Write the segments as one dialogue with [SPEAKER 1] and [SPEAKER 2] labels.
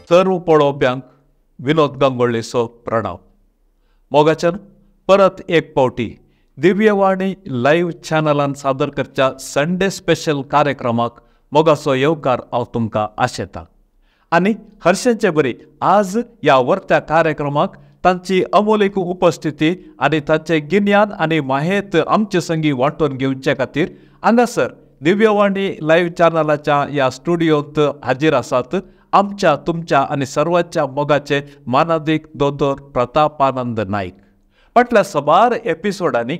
[SPEAKER 1] सर्व पळोवप्यांक विनोद गंगोळ्ळीचो प्रणाम. मोगाच्यान परत एक पावटी दिव्यवाणी लायव्ह चॅनलान सादर करच्या संडे स्पेशल कार्यक्रमाक मोगाचो येवकार हांव तुमकां आशेता. आनी हर्षेचे बरी आज ह्या वर्त्या कार्यक्रमाक तांची अमोलीक उपस्थिती आनी तांचें गिन्यान आनी माहेत आमचे संगी वांटून घेवचे खातीर हांगासर दिव्यवाणी लायव्ह चॅनलाच्या ह्या स्टुडियोंत हाजीर आसात आमच्या तुमच्या आनी सर्वांच्या मोगाचे मानादीक दोतोर प्रतापानंद नायक. फाटल्या साबार एपिसोडांनी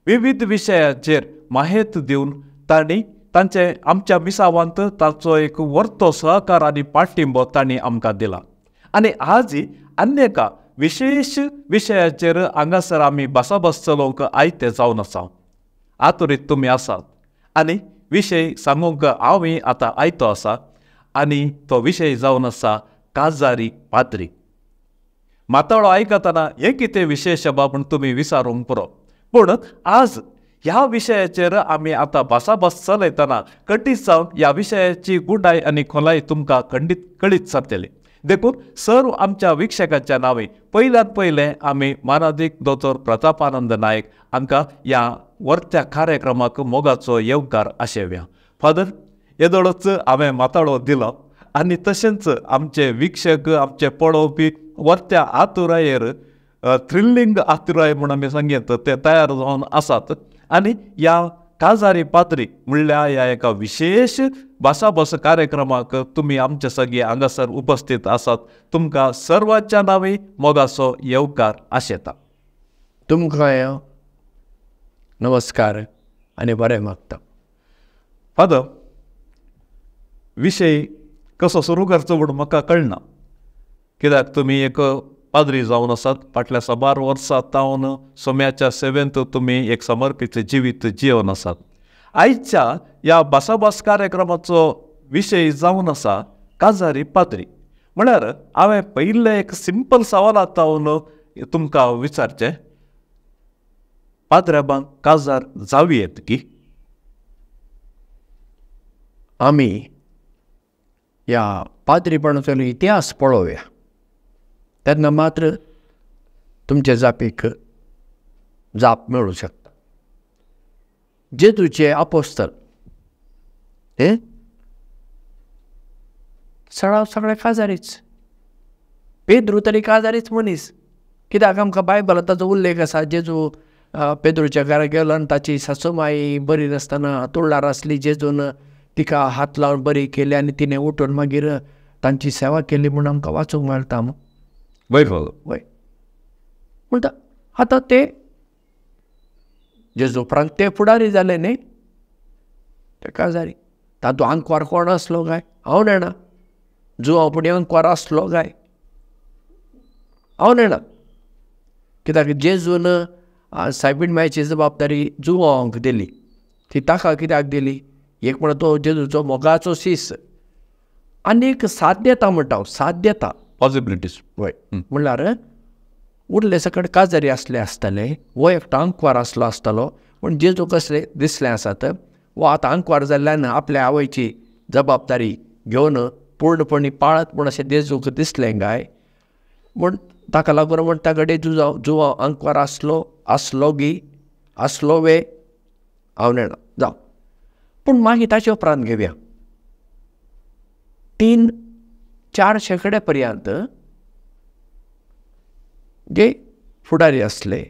[SPEAKER 1] विविध विशयाचेर माहेत दिवन तांणी तांचे आमच्या मिसावांत तांचो एक वर्तो सहकार आनी पाठिंबो तांणी आमकां दिला. आनी आज आनी एका विशेश विशयाचेर हांगासर आमी भासाभास चलोवंक आयते जावन आसा. आतुरीत तुमी आसात आनी विशय सांगूंक हांवूय आतां आयतो आसा. आनी तो विशय जावन आसा काजारी पाद्री. माताळो आयकतना हें कितें विशेश बाब म्हूण तुमी विचारूंक पुरो, पूण आज ह्या विशयाचेर आमी आतां भासाभास चलयतना खंडीत जावन ह्या विशयाची गुडाय आनी खोलाय तुमकां खंडीत कळीत जातली. देखून सर्व आमच्या विक्षकांच्या नांवे पयल्यान पयलें आमी मानादीक दोतोर प्रतापानंद नायक हांकां ह्या वर्त्या कार्यक्रमाक मोगाचो येवकार आशेवया. फादर, येदोळच हांवें माताळो दिलो आनी तशेंच आमचे विक्षक आमचे पळोवपी वर्त्या आतुरायेर थ्रिल्लींग आतुराय म्हूण आमी सांगयत ते तयार जावन आसात. आनी ह्या काजारी पाद्री म्हणल्यार ह्या एका विशेश भासाभास कार्यक्रमाक तुमी आमचे सगळे हांगासर उपस्थित आसात. तुमकां सर्वांच्या नांवे मोगाचो येवकार आशेता.
[SPEAKER 2] तुमकां नमस्कार आनी बरें मागता.
[SPEAKER 1] फादर, विशय कसो सुरू करचो म्हूण म्हाका कळना, कित्याक तुमी एक पाद्री जावन आसात. फाटल्या साबार वर्सां तावन सोम्याच्या सेवेंत तुमी एक समर्पीत जिवीत जिवन आसात. आयच्या ह्या भासाभास कार्यक्रमाचो विशय जावन आसा काजारी पाद्री. म्हळ्यार हांवें पयलें एक सिंपल सवाल तावन तुमकां विचारचें, पाद्र्याबांक काजार जावं येत की?
[SPEAKER 2] आमी ह्या पाद्रीपणाचो इतिहास पळोवया तेन्ना मात्र तुमचे जापीक जाप मेळूं शकता. जेजूचे आपोस्तल हे सगळा सगळे काजारीच. पेद्रू तरी काजारीच मनीस, कित्याक आमकां बायबलांत ताचो उल्लेख आसा. जेजू पेद्रूच्या घरा गेलो आनी ताची सासूमाई बरी नासतना तुळार आसली, जेजून तिका हात लावन बरी केली आनी तिणें उठून मागीर तांची सेवा केली म्हूण आमकां वाचूंक मेळटा.
[SPEAKER 1] वय फादर,
[SPEAKER 2] वय म्हणटा आतां ते जेजू उपरांत ते फुडारी जाले न्ही, ते काजारी. तातूंत आंकवार कोण आसलो काय हांव नेणा, जुवांव पूण आंकवार आसलो काय हांव नेणा, कित्याक जेजून सायबीण मायची जबाबदारी जुवांक दिली, ती ताका कित्याक दिली? एक म्हणटा तो जेजूचो मोगाचो शीस आनी एक साध्यता म्हणटा हांव, साध्यता
[SPEAKER 1] पॉसिबिलिटीज.
[SPEAKER 2] वय म्हणल्यार उरले सकट काजारी आसले आसतले, वो एकटो आंकवार आसलो आसतलो, पूण जेजू कसले दिसलें आसात वो आतां आंकवार जाल्ल्यान आपल्या आवयची जबाबदारी घेवन पूर्णपणी पाळत म्हूण अशें जेजूक दिसलें काय म्हूण ताका लागून म्हणटा घडये जुजांव जुवांव आंकवार आसलो आसलो गी आसलो वे हांव नेणा जावं. पूण मागीर ताचे उपरांत घेवया 3-4 शेंकडे पर्यंत जे फुडारी आसले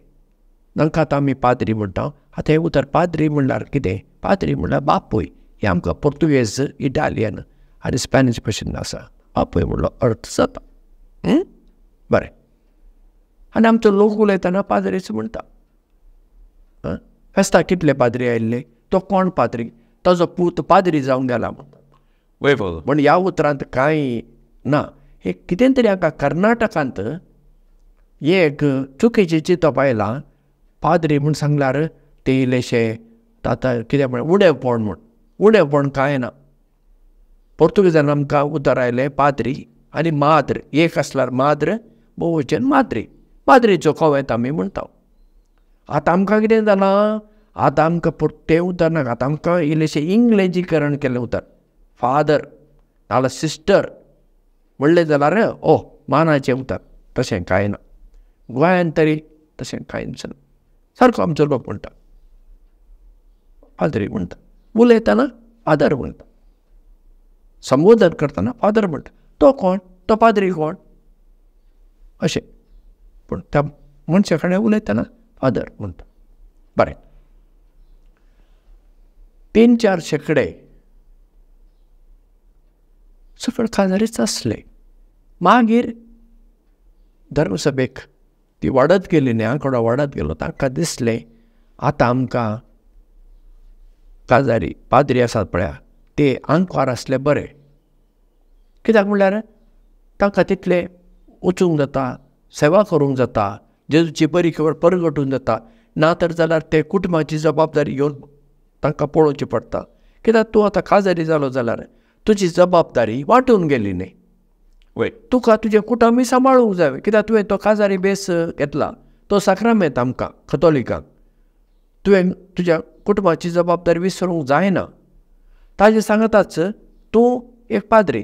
[SPEAKER 2] तांकां आतां आमी पाद्री म्हणटा. आतां हें उतर पाद्री म्हणल्यार कितें? पाद्री म्हणल्यार बापूय. हें आमकां पोर्तुगेज, इटालियन आनी स्पॅनिश भशेन आसा. बापूय म्हणलो अर्थ जाता. बरें, आनी आमचो लोक उलयतना पाद्रीच म्हणटा. फेस्ताक कितले पाद्री आयिल्ले, तो कोण पाद्री, ताजो पूत पाद्री जावन गेला म्हणटा.
[SPEAKER 1] वय फादर,
[SPEAKER 2] म्हण ह्या उतरांत कांय ना. हे कितें तरी आमकां कर्नाटकांत एक चुकीचें चिंतप आयलां. पाद्री म्हूण सांगल्यार ते इल्लेशे आतां कितें म्हण उणेपण म्हूण, उणेपण कांय ना. पोर्तुगेजान आमकां उतर आयलें पाद्री आनी माद्र, एक आसल्यार माद्र, भोववचन माद्री, माद्रीचो कोवेंत आमी म्हणटा. आतां आमकां कितें जालां, आतां आमकां तें उतर नाका, आतां आमकां इल्लेशें इंग्लेजीकरण केल्लें उतर फादर नाल्यार सिस्टर. म्हणलें जाल्यार ओ मानाचें उतर, तशें कांय ना. गोंयांत तरी तशें कांयच ना. सारको आमचो लोक म्हणटा पाद्री म्हणटा, उलयतना फादर म्हणटा, संबोधन करतना फादर म्हणटा. तो कोण, तो पाद्री कोण अशें. पूण त्या मनशा कडेन उलयतना फादर म्हणटा. बरें, 3-4 शेंकडे सकळ काजारीच आसले. मागीर धर्मसभेक ती वाडत गेली न्ही, आंकडो वाडत गेलो. तांकां दिसलें आतां आमकां काजारी पाद्री आसात पळया ते आंकवार आसले बरे. कित्याक म्हणल्यार तांकां तितलें वचूंक जाता, सेवा करूंक जाता, जेजूची बरी खबर परगटूंक जाता. ना तर जाल्यार ते कुटुंबाची जबाबदारी घेवन तांकां पळोवची पडटा. कित्याक तूं आतां काजारी जालो जाल्यार तुजी जबाबदारी वांटून गेली न्ही, तुका तुजें कुटुंबूय सांबाळूंक जाय. कित्याक तुवें तो काजारी बेस घेतला, तो साक्रामेंत आमकां कथोलिकांक, तुवें तुज्या कुटुंबाची जबाबदारी विसरूंक जायना. ताजे सांगताच तूं एक पाद्री,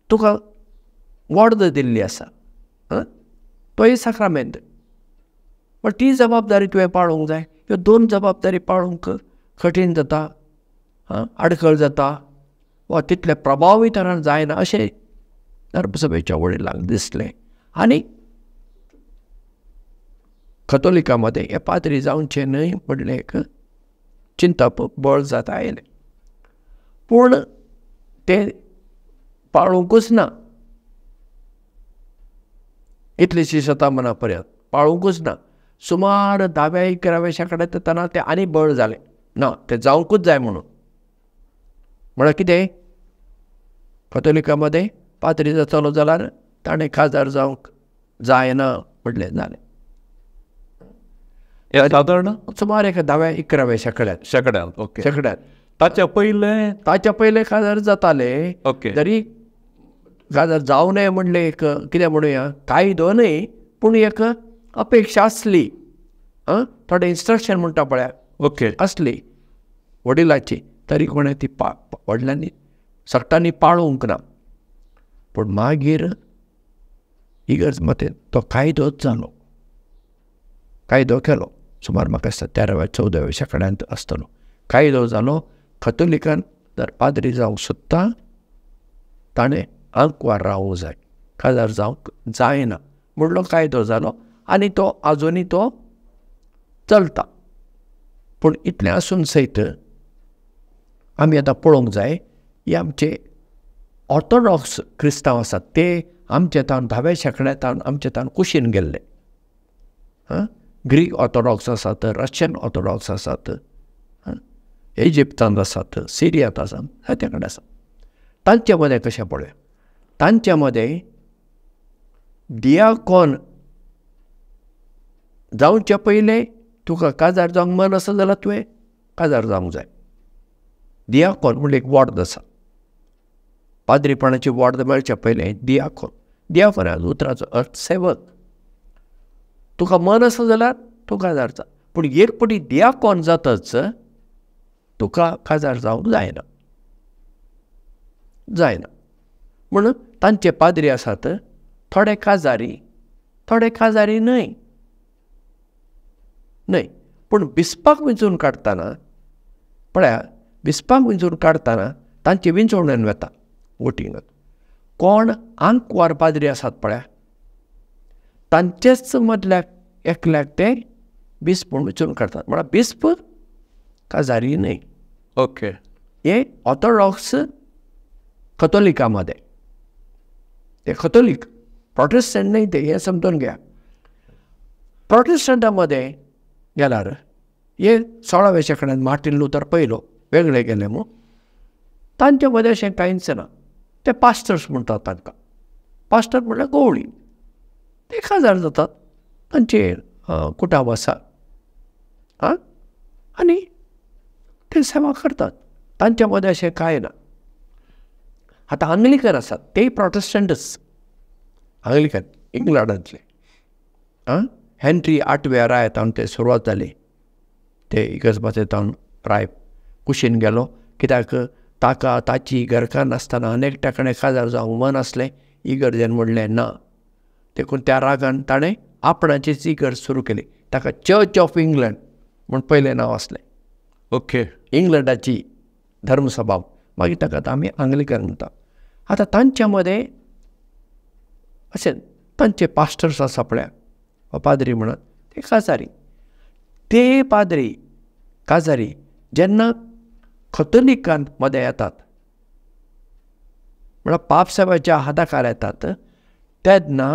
[SPEAKER 2] तुका वॉर्द दिल्ली आसा, तोय साक्रामेंत, पण ती जबाबदारी तुवें पाळूंक जाय. ह्यो दोन जबाबदारी पाळूंक कठीण जाता, आडखळ जाता वा तितले प्रभावी तरान जायना अशें धर्मसभेच्या वडिलांक दिसलें. आनी कथोलिका मदें हे पाद्री जावचें न्हय म्हणलें एक चिंतप बळ जाता आयलें. पूण तें पाळूंकूच ना, इतलीशी शतमाना पर्यंत पाळूंकूच ना. सुमार 10व्या 11व्या शेंकड्यांत येतना तें आनी बळ जालें ना, तें जावंकूच जाय म्हणून. म्हळ्यार कितें, कथोलिका मदें पाद्री जातलो जाल्यार ताणें काजार जावंक जायना म्हणलें जालें.
[SPEAKER 1] सादारण
[SPEAKER 2] सुमार एका 10व्या 11व्या शेंकड्यांत
[SPEAKER 1] शेंकड्यांत, ओके,
[SPEAKER 2] शेंकड्यांत.
[SPEAKER 1] ताच्या पयलें,
[SPEAKER 2] ताच्या पयलें काजार जाताले.
[SPEAKER 1] ओके,
[SPEAKER 2] तरी काजार जावं नये म्हणलें एक कितें म्हणुया, कायदो न्हय पूण एक अपेक्षा आसली, आं, थोडें इन्स्ट्रक्शन म्हणटा पळया,
[SPEAKER 1] ओके,
[SPEAKER 2] आसली वडिलाची. तरी कोणें ती व्हडल्यांनी सगटांनी पाळूंक ना. पूण मागीर इगर्ज मतें तो कायदोच जालो, कायदो केलो. सुमार म्हाका दिसता 13व्या 14व्या शेंकड्यांत आसतलो कायदो जालो. कथोलिकान जर पाद्री जावंक सोदता ताणें आंकवार रावूंक जाय, काजार जावंक जायना म्हणलो कायदो जालो. आनी तो आजुनूय तो चलता. पूण इतलें आसून सयत आमी आतां पळोवंक जाय, हे आमचे ऑर्थोडॉक्स क्रिस्तांव आसात ते आमचे तावन 10व्या शेंकड्यांत आमचे तावन कुशीन गेल्ले. ग्रीक ऑर्थोडॉक्स आसात, रशियन ऑर्थोडॉक्स आसात, इजिप्तांत आसात, सिरियांत आसात, जायते कडेन आसात. तांचे मदें कशें पळोवया, तांचे मदें दियाकोन जावचे पयलें तुका काजार जावंक मन आसा जाल्यार तुवें काजार जावंक जाय. दियाकोन म्हणल्यार एक वॉर्द आसा, पाद्रीपणाची वॉर्द मेळचे पयलें दियाकोन. दियाकोन ह्या उतराचो अर्थ सेवक. तुका मन आसा जाल्यार तूं काजार जा, पूण एक पटी दियाकोन जातच तुका काजार जावंक जायना, जायना. म्हणून तांचे पाद्री आसात थोडे काजारी, थोडे काजारी न्हय न्हय. पूण बिस्पाक विंचून काडटना पळया, बिस्पाक विंचून काडटना तांचे विंचवणेन वता, वोटींग. कोण आंकवार पाद्री आसात पळया तांचेच मदल्या एकल्याक ते बिस्प म्हूण विंचून काडटात. म्हळ्यार बिस्प काजारी न्हय.
[SPEAKER 1] ओके,
[SPEAKER 2] हे ऑर्थोडॉक्स कथोलिका मदें, ते कथोलीक, प्रोटेस्टंट न्हय ते, हें समजून घ्या. प्रोटेस्टंटा मदें गेल्यार हे 16व्या शेंकड्यांत मार्टीन लुथर पयलो वेगळे गेले म्हूण, तांचे मदें अशें कांयच ना. ते पास्टर्स म्हणटात तांकां, पास्टर म्हणल्यार गवळी, ते काजार जातात, तांचे कुटाव आसा, आं, आनी ते सेवा करतात. तांच्या मदें अशें कांय ना. आतां आंग्लिकन आसात तेय प्रोटेस्टंटच, आंग्लिकन इंग्लंडांतले, आं, हेनरी 8व्या राय तावन ते सुरवात जाली. ते इगर्ज माते तावन राय कुशीन गेलो, कित्याक ताका ताची घरकान्न आसतना आनी एकट्या कडेन काजार जावंक मन आसलें, इगर्जेन म्हणलें ना. देखून त्या रागान ताणें आपणाचीच इगर्ज सुरू केली. ताका चर्च ऑफ इंग्लंड म्हूण पयलें नांव आसलें.
[SPEAKER 1] ओके,
[SPEAKER 2] इंग्लंडाची धर्मसभा. मागीर ताका आतां आमी आंग्लिकन म्हणटा. आतां तांच्या मदें अशें तांचे पास्टर्स आसा पळया वा पाद्री म्हणत, ते काजारी. ते पाद्री काजारी जेन्ना कथोलिकांत मदें येतात म्हळ्यार पापसाबाच्या हाताखाल येतात तेन्ना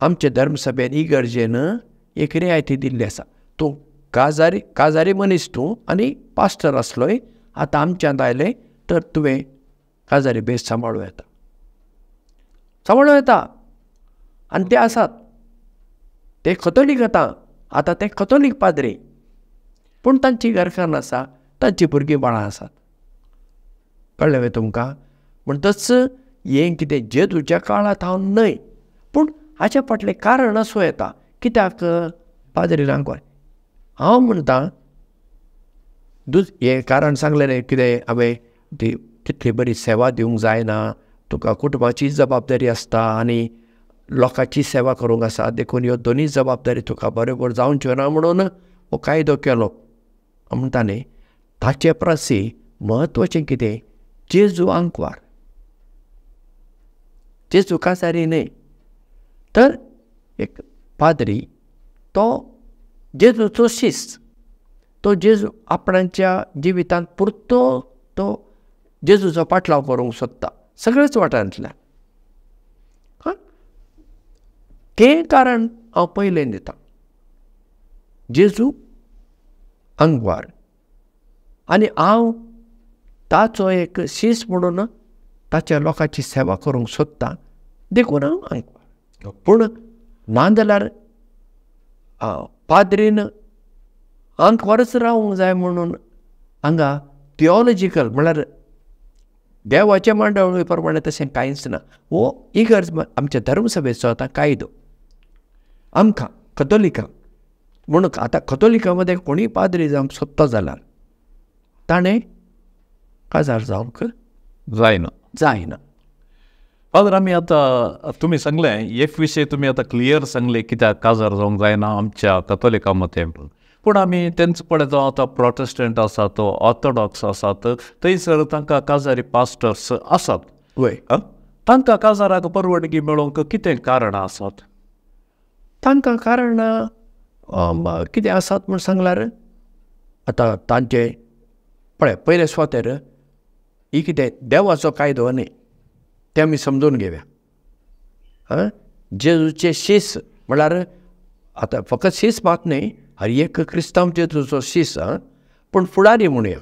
[SPEAKER 2] आमचे धर्मसभेन इगर्जेन एक रियायती दिल्ली आसा. तूं काजारी काजारी मनीस तूं आनी पास्टर आसलोय, आतां आमच्यांत आयलें तर तुवें काजारी बेस सांबाळूं येता, सांबाळूं येता. आनी ते आसात, ते कथोलीक आतां, आतां ते कथोलीक पाद्री, पूण तांची घरकान्न आसा, तांची भुरगीं बाळां आसात. कळ्ळें वे तुमकां? म्हणटच हें कितें जेजूच्या काळांत हांव न्हय, पूण हाचे फाटलें कारण आसूं येता कित्याक पाद्री आंकवार. हांव म्हणटा हें कारण सांगलें न्हय कितें हांवें ती तितली बरी सेवा दिवंक जायना, तुका कुटुंबाची जबाबदारी आसता आनी लोकांची सेवा करूंक आसा, देखून ह्यो दोनूय जबाबदारी तुका बरोबर जावच्यो ना म्हणून हो कायदो केलो म्हणटा न्ही. ताचे परसय म्हत्वाचें कितें, जेजू आंकवार, जेजू काजारी न्हय. तर एक पाद्री तो जेजूचो शिस्त, तो जेजू आपणाच्या जिवितांत पुरतो तो जेजूचो पाटलाव करूंक सोदता सगळेच वाठारांतल्यान. हां, तें कारण हांव पयलें दितां, जेजू आंकवार आनी हांव ताचो एक शीस म्हणून ताच्या लोकांची सेवा करूंक सोदता, देखून हांव आंकवार. पूण ना जाल्यार पाद्रीन आंकवारच रावूंक जाय म्हणून हांगा थियोलॉजिकल म्हळ्यार देवाचे मांडावळी प्रमाणे तशें कांयच ना. हो इगर्ज आमच्या धर्मसभेचो आतां कायदो आमकां कथोलिकांक म्हणून. आतां कथोलिकां मदें कोणीय पाद्री जावंक सोदता जाल्यार ताणें काजार जावंक
[SPEAKER 1] जायना,
[SPEAKER 2] जायना.
[SPEAKER 1] फादर, आमी आतां तुमी सांगलें एक विशय तुमी आतां क्लियर सांगले कित्याक काजार जावंक जायना आमच्या कथोलिकां मदें. पूण आमी तेंच पळयता आतां प्रोटेस्टंट आसात, ऑर्थोडॉक्स आसात, थंयसर तांकां काजारी पास्टर्स आसात.
[SPEAKER 2] वय,
[SPEAKER 1] तांकां काजाराक परवानगी मेळोवंक कितें कारणां आसात?
[SPEAKER 2] तांकां कारणां कितें आसात म्हूण सांगल्यार आतां तांचे पळय पयले सुवातेर ही कितें देवाचो कायदो न्ही, तें आमी समजून घेवया. आं, जेजूचे शीस म्हळ्यार आतां फकत शीस मात न्ही, हर एक क्रिस्तांव जेजूचो शीस. आं, पूण फुडारी म्हणुया,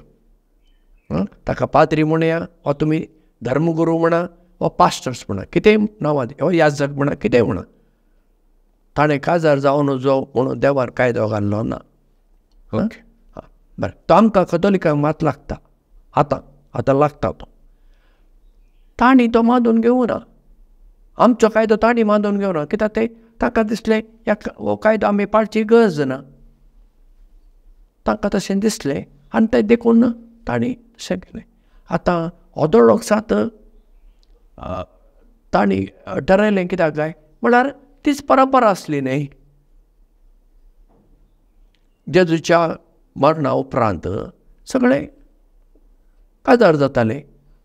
[SPEAKER 2] ताका पाद्री म्हणुया वा तुमी धर्मगुरू म्हणा वा पास्टर्स म्हणा, कितेंय नांवां वा याजक म्हणा, कितेंय म्हणा, ताणें काजार जावन जो म्हणून देवार कायदो घाल्लो ना.
[SPEAKER 1] ओके,
[SPEAKER 2] बरें, तो आमकां कथोलिकांक मात लागता, आतां आतां लागता तो. तांणी तो मानून घेवना, आमचो कायदो तांणी मानून घेवना, कित्याक ते तांकां दिसलें ह्या हो कायदो आमी पाळची गरज ना, तांकां तशें दिसलें आनी तें देखून तांणी तशें केलें. आतां ऑर्थोडॉक्सांत तांणी ठरयलें कित्याक काय म्हळ्यार तीच परंपरा आसली न्ही. जेजूच्या मरणा उपरांत सगळे काजार जाताले,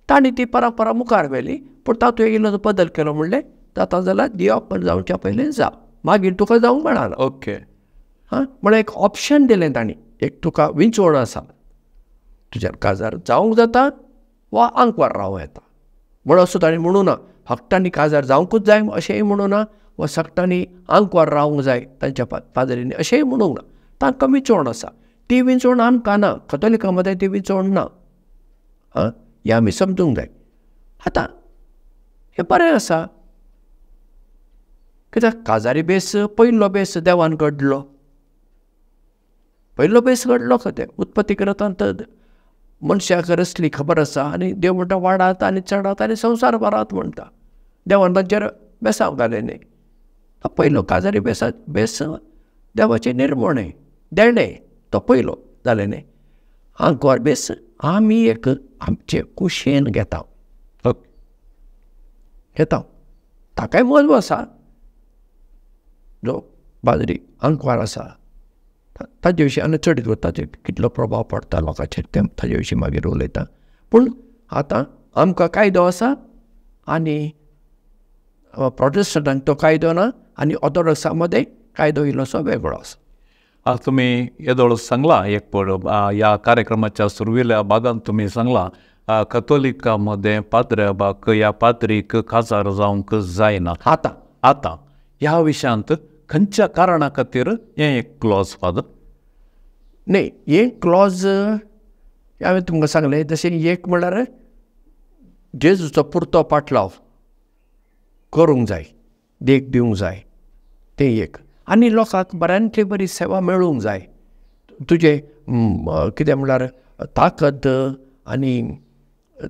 [SPEAKER 2] तांणी ती परंपरा मुखार व्हेली, पूण तातूंत इल्लो बदल केलो, म्हणलें जाता जाल्यार दिवप जावच्या पयलीं जा, मागीर तुका जावंक मेळना.
[SPEAKER 1] ओके,
[SPEAKER 2] हां, म्हळ्यार एक ऑप्शन दिलें तांणी, एक तुका विंचवण आसा, तुज्यान काजार जावंक जाता वा आंकवार रावं येता. म्हण असो तांणी म्हणूं ना हकटांनी काजार जावंकूच जाय अशेंय म्हणूं ना, वा सगटांनी आंकवार रावंक जाय तांच्या पाद्रींनी अशेंय म्हणूंक ना. तांकां विंचवण आसा, ती विंचवण आमकां ना, कथोलिकां मदें ती विंचवण ना. आं, हें आमी समजूंक जाय. आतां हें बरें आसा कित्याक काजारी बेस पयलो बेस देवान घडलो, पयलो बेस घडलो खंय उत्पत्ती ग्रंथांत मनशाक रचली खबर आसा, आनी देव म्हणटा वाडात आनी चडात आनी संवसार भरात म्हणटा, देवान तांचेर बेसांव घालें न्ही. पयलो काजारी बेसा बेस देवाचें निर्मणें देणें, तो पयलो जालें न्ही. आंकवार बेस आमी एक आमचे कुशेन घेता घेता, ताकाय म्हत्व आसा. जो पाद्री आंकवार आसा ताजे विशीं आनी चड ताचेर कितलो प्रभाव पडटा लोकांचेर तें ताजे विशीं मागीर उलयता. पूण आतां आमकां कायदो आसा आनी प्रोटेस्टंटांक तो कायदो ना आनी ऑर्थोडॉक्सां मदें कायदो इल्लोसो वेगळो आसा.
[SPEAKER 1] आज तुमी येदोळ सांगलां एक पळ ह्या कार्यक्रमाच्या सुरवेल्या भागांत तुमी सांगलां कथोलिका मदें पाद्र्याबाक ह्या पाद्रीक काजार जावंक जायना. आतां आतां ह्या विशयांत खंयच्या कारणा खातीर हें एक क्लॉज फादर?
[SPEAKER 2] न्ही, हें क्लॉज हांवें तुमकां सांगलें तशें एक म्हणल्यार जेजूचो पुरतो पाटलाव करूंक जाय, देख दिवंक जाय, तें एक. आनी लोकांक बऱ्यांतली बरी सेवा मेळूंक जाय. तुजें कितें म्हणल्यार ताकद आनी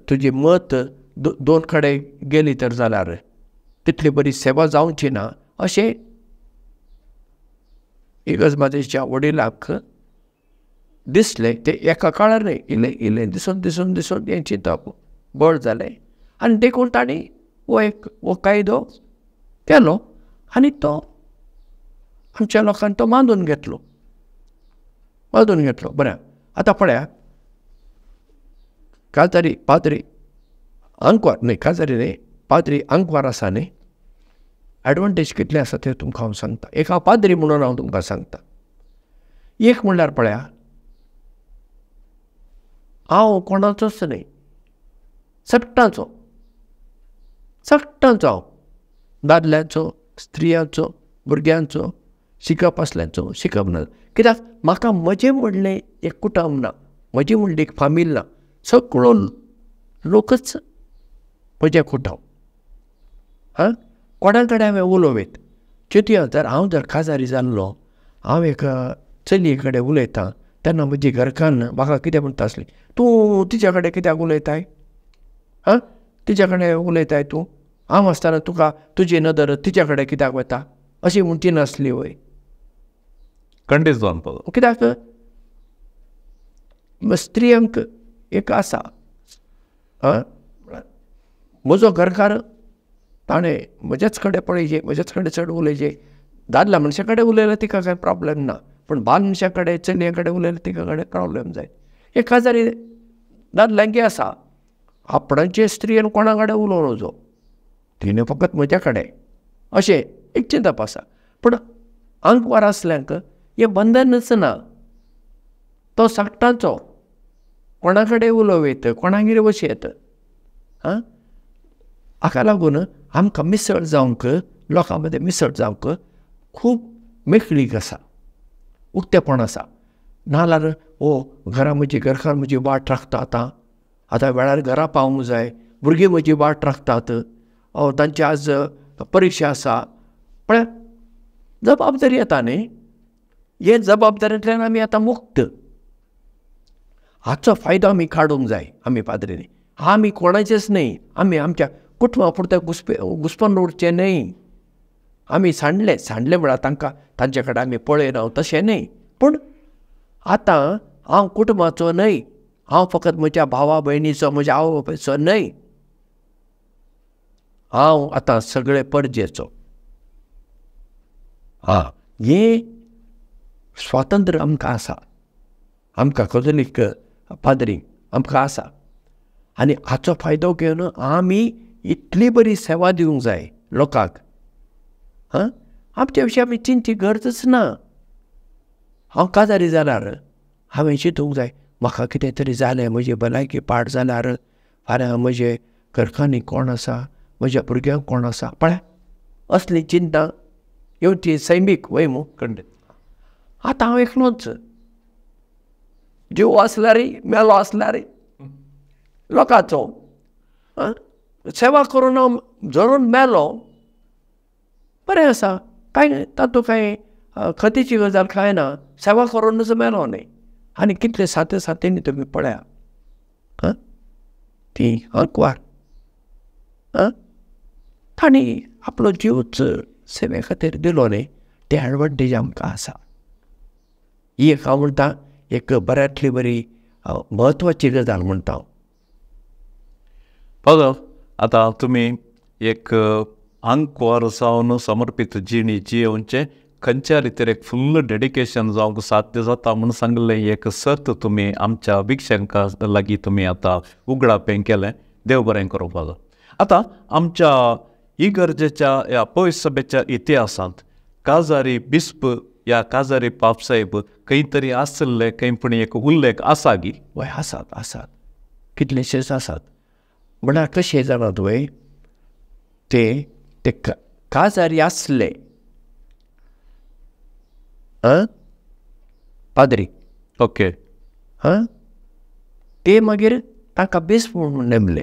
[SPEAKER 2] तुजें मत दोन कडेन गेली तर जाल्यार तितली बरी सेवा जावची ना अशें इगर्ज मातेच्या वडिलांक दिसलें. तें एका काळार न्ही, इल्लें इल्लें दिसून दिसून दिसून हें चिंतप बळ जालें आनी देखून तांणी हो एक हो कायदो केलो आनी तो आमच्या लोकांनी तो मानून घेतलो, मानून घेतलो. बरें, आतां पळया काजारी पाद्री आंकवार न्ही, काजारी न्ही, पाद्री आंकवार आसा न्ही, एडवांटेज कितले आसा तें तुमकां हांव सांगता. एक हांव पाद्री म्हणून हांव तुमकां सांगता. एक म्हणल्यार पळया, हांव कोणाचोच न्ही, सगटांचो, सगटांचो हांव, दादल्यांचो, स्त्रियांचो, भुरग्यांचो, शिकप आसल्यांचो, शिकप ना. कित्याक म्हाका म्हजें म्हणलें एक कुटुंब ना, म्हजें म्हणलें एक फामील ना, सगळो लोकच म्हजें कुटुंब. हां, कोणा कडेन हांवें उलोवं चिंतया, जर हांव जर काजारी जाल्लो, हांव एक चलये कडेन उलयतां तेन्ना म्हजी घरकान्न म्हाका कितें म्हणटा आसली, तूं तिच्या कडेन कित्याक उलयताय, हां तिच्या कडेन उलयताय तूं, हांव आसतना तुका तुजी नदर तिच्या कडेन कित्याक वता अशी म्हणची नासली वय.
[SPEAKER 1] खंडीत जावन
[SPEAKER 2] कित्याक स्त्रियांक एक आसा, म्हजो घरकार ताणें म्हजेच कडेन पळयचे, म्हजेच कडेन चड उलयचे. दादल्या मनशा कडेन उलयल्यार तिका कांय प्रॉब्लेम ना, पूण बायल मनशा कडेन चलये कडेन उलयल्यार तिका कडेन प्रॉब्लेम जाय. एक काजारी दादल्यांकी आसा, आपणाचे स्त्रियेन कोणा कडेन उलोवं नजो, तिणें फकत म्हज्या कडेन, अशें एक चिंतप आसा. पूण आंकवार आसल्यांक हें बंधनच ना, तो सगटांचो, कोणा कडेन उलोवं येत, कोणागेर वचूं येत. हां, हाका लागून आमकां मिसळ जावंक, लोकां मदें मिसळ जावंक खूब मेकळीक आसा, उक्तेपण आसा. नाजाल्यार ओ घरा म्हजी घरकार म्हजी वाट राखता, आतां आतां वेळार घरा पावूंक जाय, भुरगीं म्हजी वाट राखतात, तांची आज परिक्षा आसा, पळय जबाबदारी येता न्ही. हे जबाबदारींतल्यान आमी आतां मुक्त. हाचो फायदो आमी काडूंक जाय. आमी पाद्रींनी, आमी कोणाचेच न्ही, आमी आमच्या कुटुंबा पुरतें घुसपून उरचें न्ही. आमी सांडले, सांडले म्हळ्यार तांकां तांचे कडेन आमी पळयना तशें न्ही, पूण आतां हांव कुटुंबाचो न्हय, हांव फकत म्हज्या भावा भयणीचो, म्हज्या आवय बापायचो न्हय, हांव आतां सगळे परजेचो. हां, हें स्वातंत्र्य आमकां आसा, आमकां कथोलीक पाद्री आमकां आसा. आनी हाचो फायदो घेवन आमी इतली बरी सेवा दिवंक जाय लोकांक. हां, आमच्या विशीं आमी चिंतची गरजच ना. हांव काजारी जाल्यार हांवें चिंतूंक जाय, म्हाका कितें तरी जालें, म्हजी भलायकी पाड जाल्यार फाल्यां म्हजे घरकान्नी कोण आसा, म्हज्या भुरग्यांक कोण आसा, पळय असली चिंता येवची सैमीक वय मू.
[SPEAKER 1] खंडीत.
[SPEAKER 2] आतां हांव एकलोच, जीव आसल्यार मेलो आसल्यार लोकांचो सेवा करून हांव जरून मेलो, बरें आसा, कांय तातूंत कांय खतीची गजाल कांय ना, सेवा करूनच मेलो न्ही. आनी कितले साते सातेनी तुमी पळया, हां ती आंकवार, हां तांणी आपलो जीवच सेवे खातीर दिलो न्ही, ते एडवांटेज आमकां आसा. ही एक हांव म्हणटा एक बऱ्यांतली बरी म्हत्वाची गजाल म्हणटा हांव.
[SPEAKER 1] फादर, आतां तुमी एक आंकवार जावन समर्पीत जिणी जियेवचें खंयच्या रितीर एक फुल्ल डेडिकेशन जावंक साध्य जाता म्हूण सांगलें एक सत तुमी आमच्या वीक्षकां लागीं तुमी आतां उगडापें केलें. देव बरें करूं फादर. आतां आमच्या इगर्जेच्या ह्या पयस सभेच्या इतिहासांत काजारी बिस्प या काजारी पापसाहेब खंय तरी आसले, खंय पूण एक उल्लेख आसा गी?
[SPEAKER 2] वय, आसात आसात, कितलेशेच आसात. म्हळ्यार कशें जाणा तुवें, ते ते काजारी आसले पाद्री,
[SPEAKER 1] ओके,
[SPEAKER 2] हां, ते मागीर तांकां बिस्प म्हूण नेमले.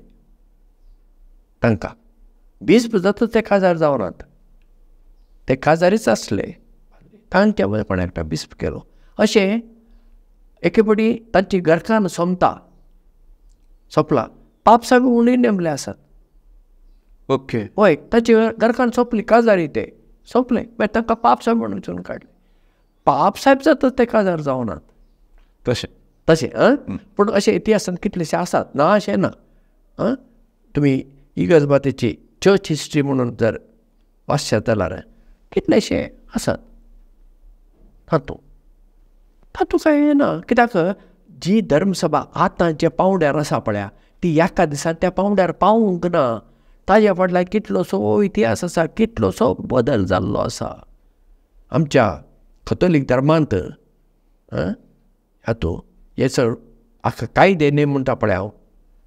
[SPEAKER 2] तांकां बिस्प जाता ते काजार जावनात, ते काजारीच आसले, तांच्या कोण एकटा बिस्प केलो. अशें एके फावटी तांची घरकान्न सोंपता सोंपला, पापसाहेब म्हणून नेमले आसात.
[SPEAKER 1] ओके,
[SPEAKER 2] हय, ताची घरकान्न सोंपली, काजारी ते सोंपले, मागीर तांकां पापसाहेब म्हणून चुन काडले. पापसाहेब जाता ते काजार जावनात
[SPEAKER 1] तशें
[SPEAKER 2] तशें. पूण अशें इतिहासांत कितलेशे आसात, ना अशें ना. तुमी इगर्ज मातेची चर्च हिस्ट्री म्हणून जर वाचशात जाल्यार कितलेशे आसात तातूंत. तातूंत कांय ना, कित्याक जी धर्मसभा आतां ज्या पांवड्यार आसा पळया ती एका दिसान त्या पांवड्यार पावूंक ना. ताज्या फाटल्यान कितलोसो इतिहास आसा, कितलोसो बदल जाल्लो आसा आमच्या कथोलीक धर्मांत. हातूंत हे चड आतां कायदे नेम म्हणटा पळय हांव,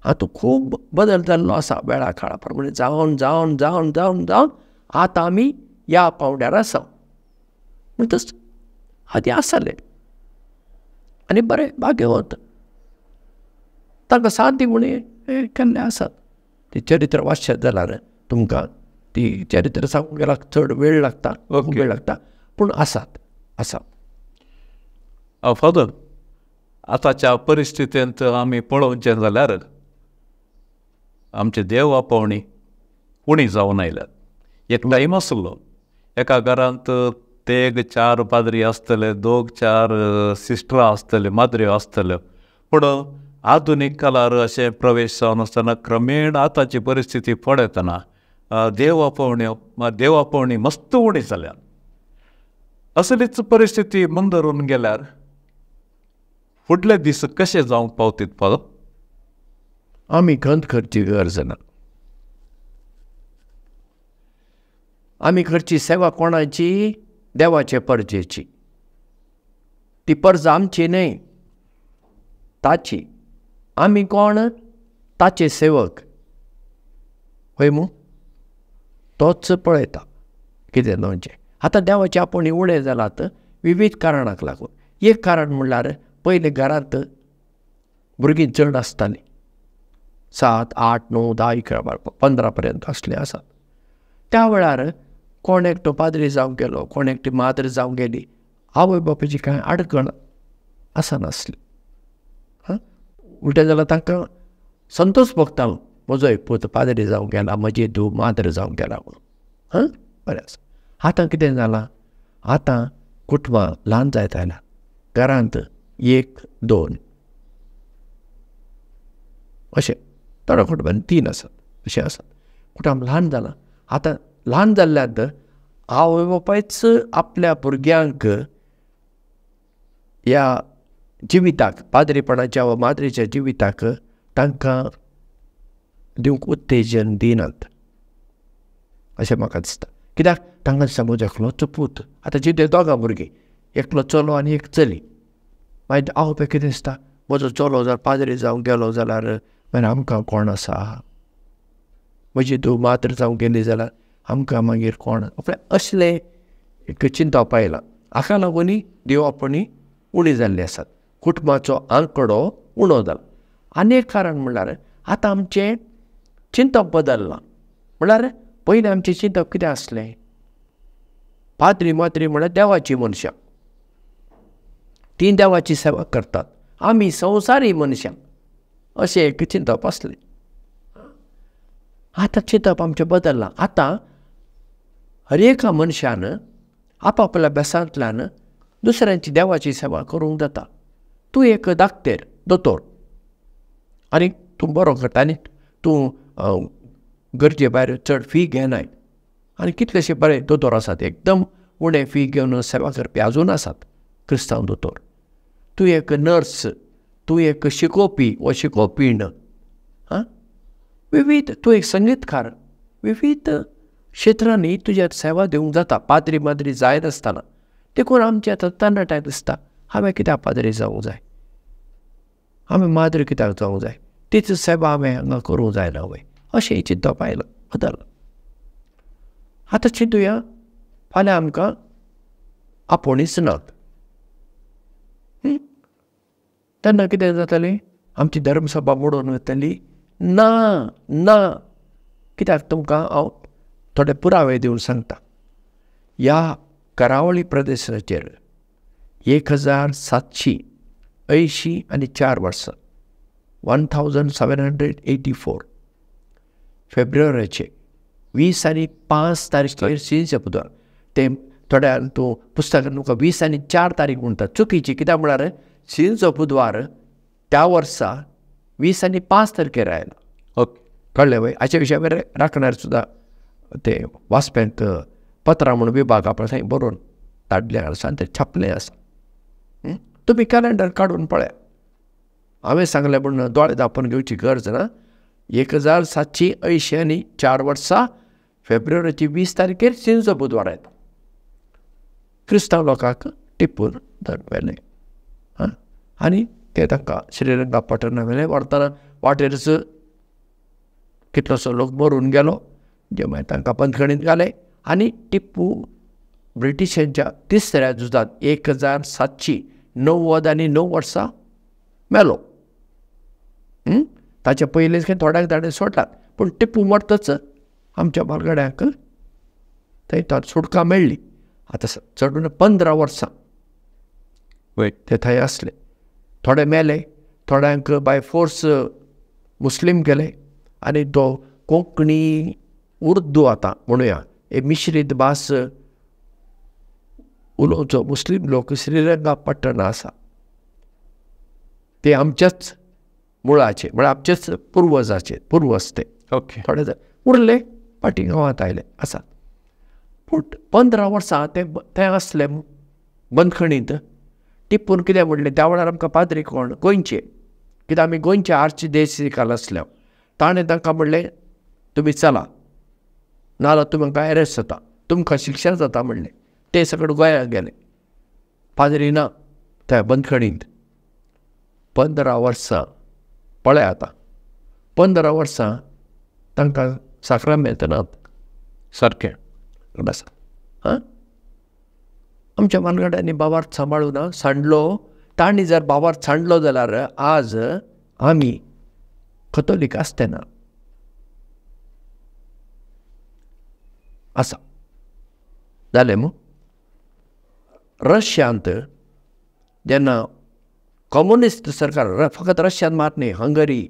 [SPEAKER 2] हातूंत खूब बदल जाल्लो आसा वेळा काळा प्रमाणे जावन जावन जावन जावन जावन आतां आमी ह्या पांवड्यार आसा. म्हणटच आदीं आसले आनी बरें भाग्यवंत तांकां सादी म्हूण केल्ले आसात. ती चरित्र वाचशात जाल्यार तुमकां ती चरित्र सांगूंक गेल्यार चड वेळ लागता, खूब वेळ लागता, पूण आसात आसात.
[SPEAKER 1] फादर, आतांच्या परिस्थितींत आमी पळोवचें जाल्यार आमचे देव आपोवणी उणी जावन आयल्यात. एक टायम आसलो एका घरांत तेग चार पाद्री आसतले, दोग चार सिस्टरां आसतल्यो, माद्र्यो आसतल्यो. पूण आधुनीक काळार अशें प्रवेश जावन आसतना क्रमेण आतांची परिस्थिती पळयतना देव आपोवण्यो देव आपोवणी मस्त उणी जाल्या. असलीच परिस्थिती मुंदरून गेल्यार फुडले दीस कशे जावंक पावतीत फादर?
[SPEAKER 2] आमी खंत करची गरज ना. आमी करची सेवा कोणाची? देवाचे परजेची. ती परजा आमची न्हय, ताची. आमी कोण? ताचे सेवक. हय मू, तोच पळयता कितें जावचें. आतां देवाचे आपोवणी उणें जालात विवीध कारणाक लागून. एक कारण म्हणल्यार पयलीं घरांत भुरगीं चड आसतालीं, 7, 8, 9, 10, 11, 12, 15 पर्यंत आसले आसात. त्या वेळार कोण एकटो पाद्री जावंक गेलो, कोण एकटी माद्री जावंक गेली, आवय बापायची कांय आडखळ आसनासली. हां, उलटें जाल्यार तांकां संतोश भोगतालो, म्हजो एक पूत पाद्री जावंक गेला, म्हजी धूव माद्री जावंक गेला म्हणून. हां, बरें आसा. आतां कितें जालां, आतां कुटुंबां ल्हान जायत आयलां, घरांत 1, 2 अशें थोड्या कुटुंबांनी 3 आसात अशें आसात. कुटुंब ल्हान जालां. आतां ल्हान जाल्ल्यान आवय बापायच आपल्या भुरग्यांक ह्या जिविताक, पाद्रीपणाच्या वा माद्रीच्या जिविताक तांकां दिवंक उत्तेजन दिनात अशें म्हाका दिसता. कित्याक तांकां दिसता म्हजो एकलोच पूत, आतां जिते दोगां भुरगीं, एकलो चलो आनी एक चली. मागीर आवय बापायक कितें दिसता, म्हजो चलो जर पाद्री जावंक गेलो जाल्यार मागीर आमकां कोण आसा, म्हजी धूव माद्र जावंक गेली जाल्यार आमकां मागीर कोण, असलें एक चिंतप आयलां. हाका लागून देवापणी उणी जाल्ली आसात, कुटुंबाचो आंकडो उणो जाला. आनी एक कारण म्हणल्यार आतां आमचें चिंतप बदल्लां. म्हणल्यार पयलीं आमचें चिंतप कितें आसलें, पाद्री माद्री म्हणल्यार देवाचीं मनशां, तीं देवाची सेवा करतात, आमी संवसारी मनशां अशें एक चिंतप आसलें. आतां चिंतप आमचें बदल्लां. आतां हर एका मनशान आपापल्या बेसांतल्यान दुसऱ्यांची देवाची सेवा करूंक जाता. तूं एक दाक्तेर, दोतोर आनी तूं बरो करता आनी तूं गरजे भायर चड फी घेनाय. आनी कितलेशे बरे दोतोर आसात एकदम उणें फी घेवन सेवा करपी आजून आसात क्रिस्तांव दोतोर. तूं एक नर्स, तूं एक शिकोवपी वा शिकोवपीण, आं विविध, तूं एक संगीतकार, विविध क्षेत्रांनी तुज्या सेवा दिवंक जाता पाद्री माद्री जायनासतना. देखून आमच्या आतां तरणाट्यांक दिसता हांवें कित्याक पाद्री जावंक जाय, हांवें माद्री कित्याक जावंक जाय, तीच सेवा हांवें हांगा करूंक जायना वय, अशें चिंतप आयलां बदल. आतां चिंतुया फाल्यां आमकां आपोवणीच नात तेन्ना कितें जातलें, आमची धर्मसभा मोडून वतली ना ना. कित्याक तुमकां हांव थोडे पुरावे दिवन सांगता. ह्या करावळी प्रदेशाचेर 1784 वर्सां 1784 फेब्रुवारीचे 20 आनी 5 तारखेर शिंचे बुधवार, ते थोड्या तूं पुस्तकान तुमकां 20 आनी 4 तारीख म्हणटा, चुकीची. कित्याक म्हळ्यार शिंचो बुधवार त्या वर्सा 20 आनी 5 तारखेर आयला.
[SPEAKER 1] ओके,
[SPEAKER 2] कळ्ळें वय. हाच्या विशयावर राखणार सुद्दां ते वाचप्यांक पत्रां म्हूण विभाग आपणें थंय बरोवन धाडलें आसा आनी तें छापलें आसा. तुमी कॅलेंडर काडून पळया, हांवें सांगलें म्हूण दोळे धांपून घेवची गरज ना. 1784 वर्सा फेब्रुवारीची 20 तारखेर शिंचो बुधवार येता. क्रिस्तांव लोकांक टिपून धरून व्हेलें आनी ते तांकां श्रीरंगापटणा व्हेलें. व्हरतना वाटेरच कितलोसो लोक मरून गेलो, जे मागीर तांकां बंदखणींत घाले. आनी टिप्पू ब्रिटिशांच्या तिसऱ्या झुजांत 1799 वर्सां मेलो. ताच्या पयलींच खंय थोड्यांक ताणें सोडलात, पूण टिप्पू मरतच आमच्या म्हालगड्यांक थंय सुटका मेळ्ळी. आतां चडून 15 वर्सां ते थंय आसले. थोडे मेले, थोड्यांक बाय फोर्स मुस्लीम केले. आनी तो कोंकणी उर्दू आतां म्हणुया हे मिश्रीत भास उलोवचो मुस्लीम लोक श्रीरंगापटणा आसा, ते आमच्याच मुळाचे म्हळ्यार आमचेच पुर्वजाचे पुर्वज ते.
[SPEAKER 1] ओके,
[SPEAKER 2] थोडे जाण उरले फाटीं गांवांत आयले आसात. पूण 15 वर्सां ते थंय आसले बंदखणींत. टिप्पून कितें म्हणलें, त्या वेळार आमकां पाद्री कोण गोंयचे, कित्याक आमी गोंयचे आर्चदेसिकाल आसले. ताणें तांकां म्हणलें तुमी चला, नाजाल्यार तुमकां एरेस्ट जाता, तुमकां शिक्षा जाता म्हणलें. ते सगळे गोंयांत गेले, पाद्री ना त्या बंदखणींत. 15 वर्सां पळय आतां 15 वर्सां तांकां साक्रामेंत नात.
[SPEAKER 1] सारकें
[SPEAKER 2] आसा. आं, आमच्या मालगड्यांनी बाबार सांबाळूं ना, सांडलो. तांणी जर बाबार सांडलो जाल्यार आज आमी कथोलीक आसते ना आसा. जालें मू. रशियांत जेन्ना कम्युनिस्ट सरकार, फकत रशियांत मात न्ही, हंगरी,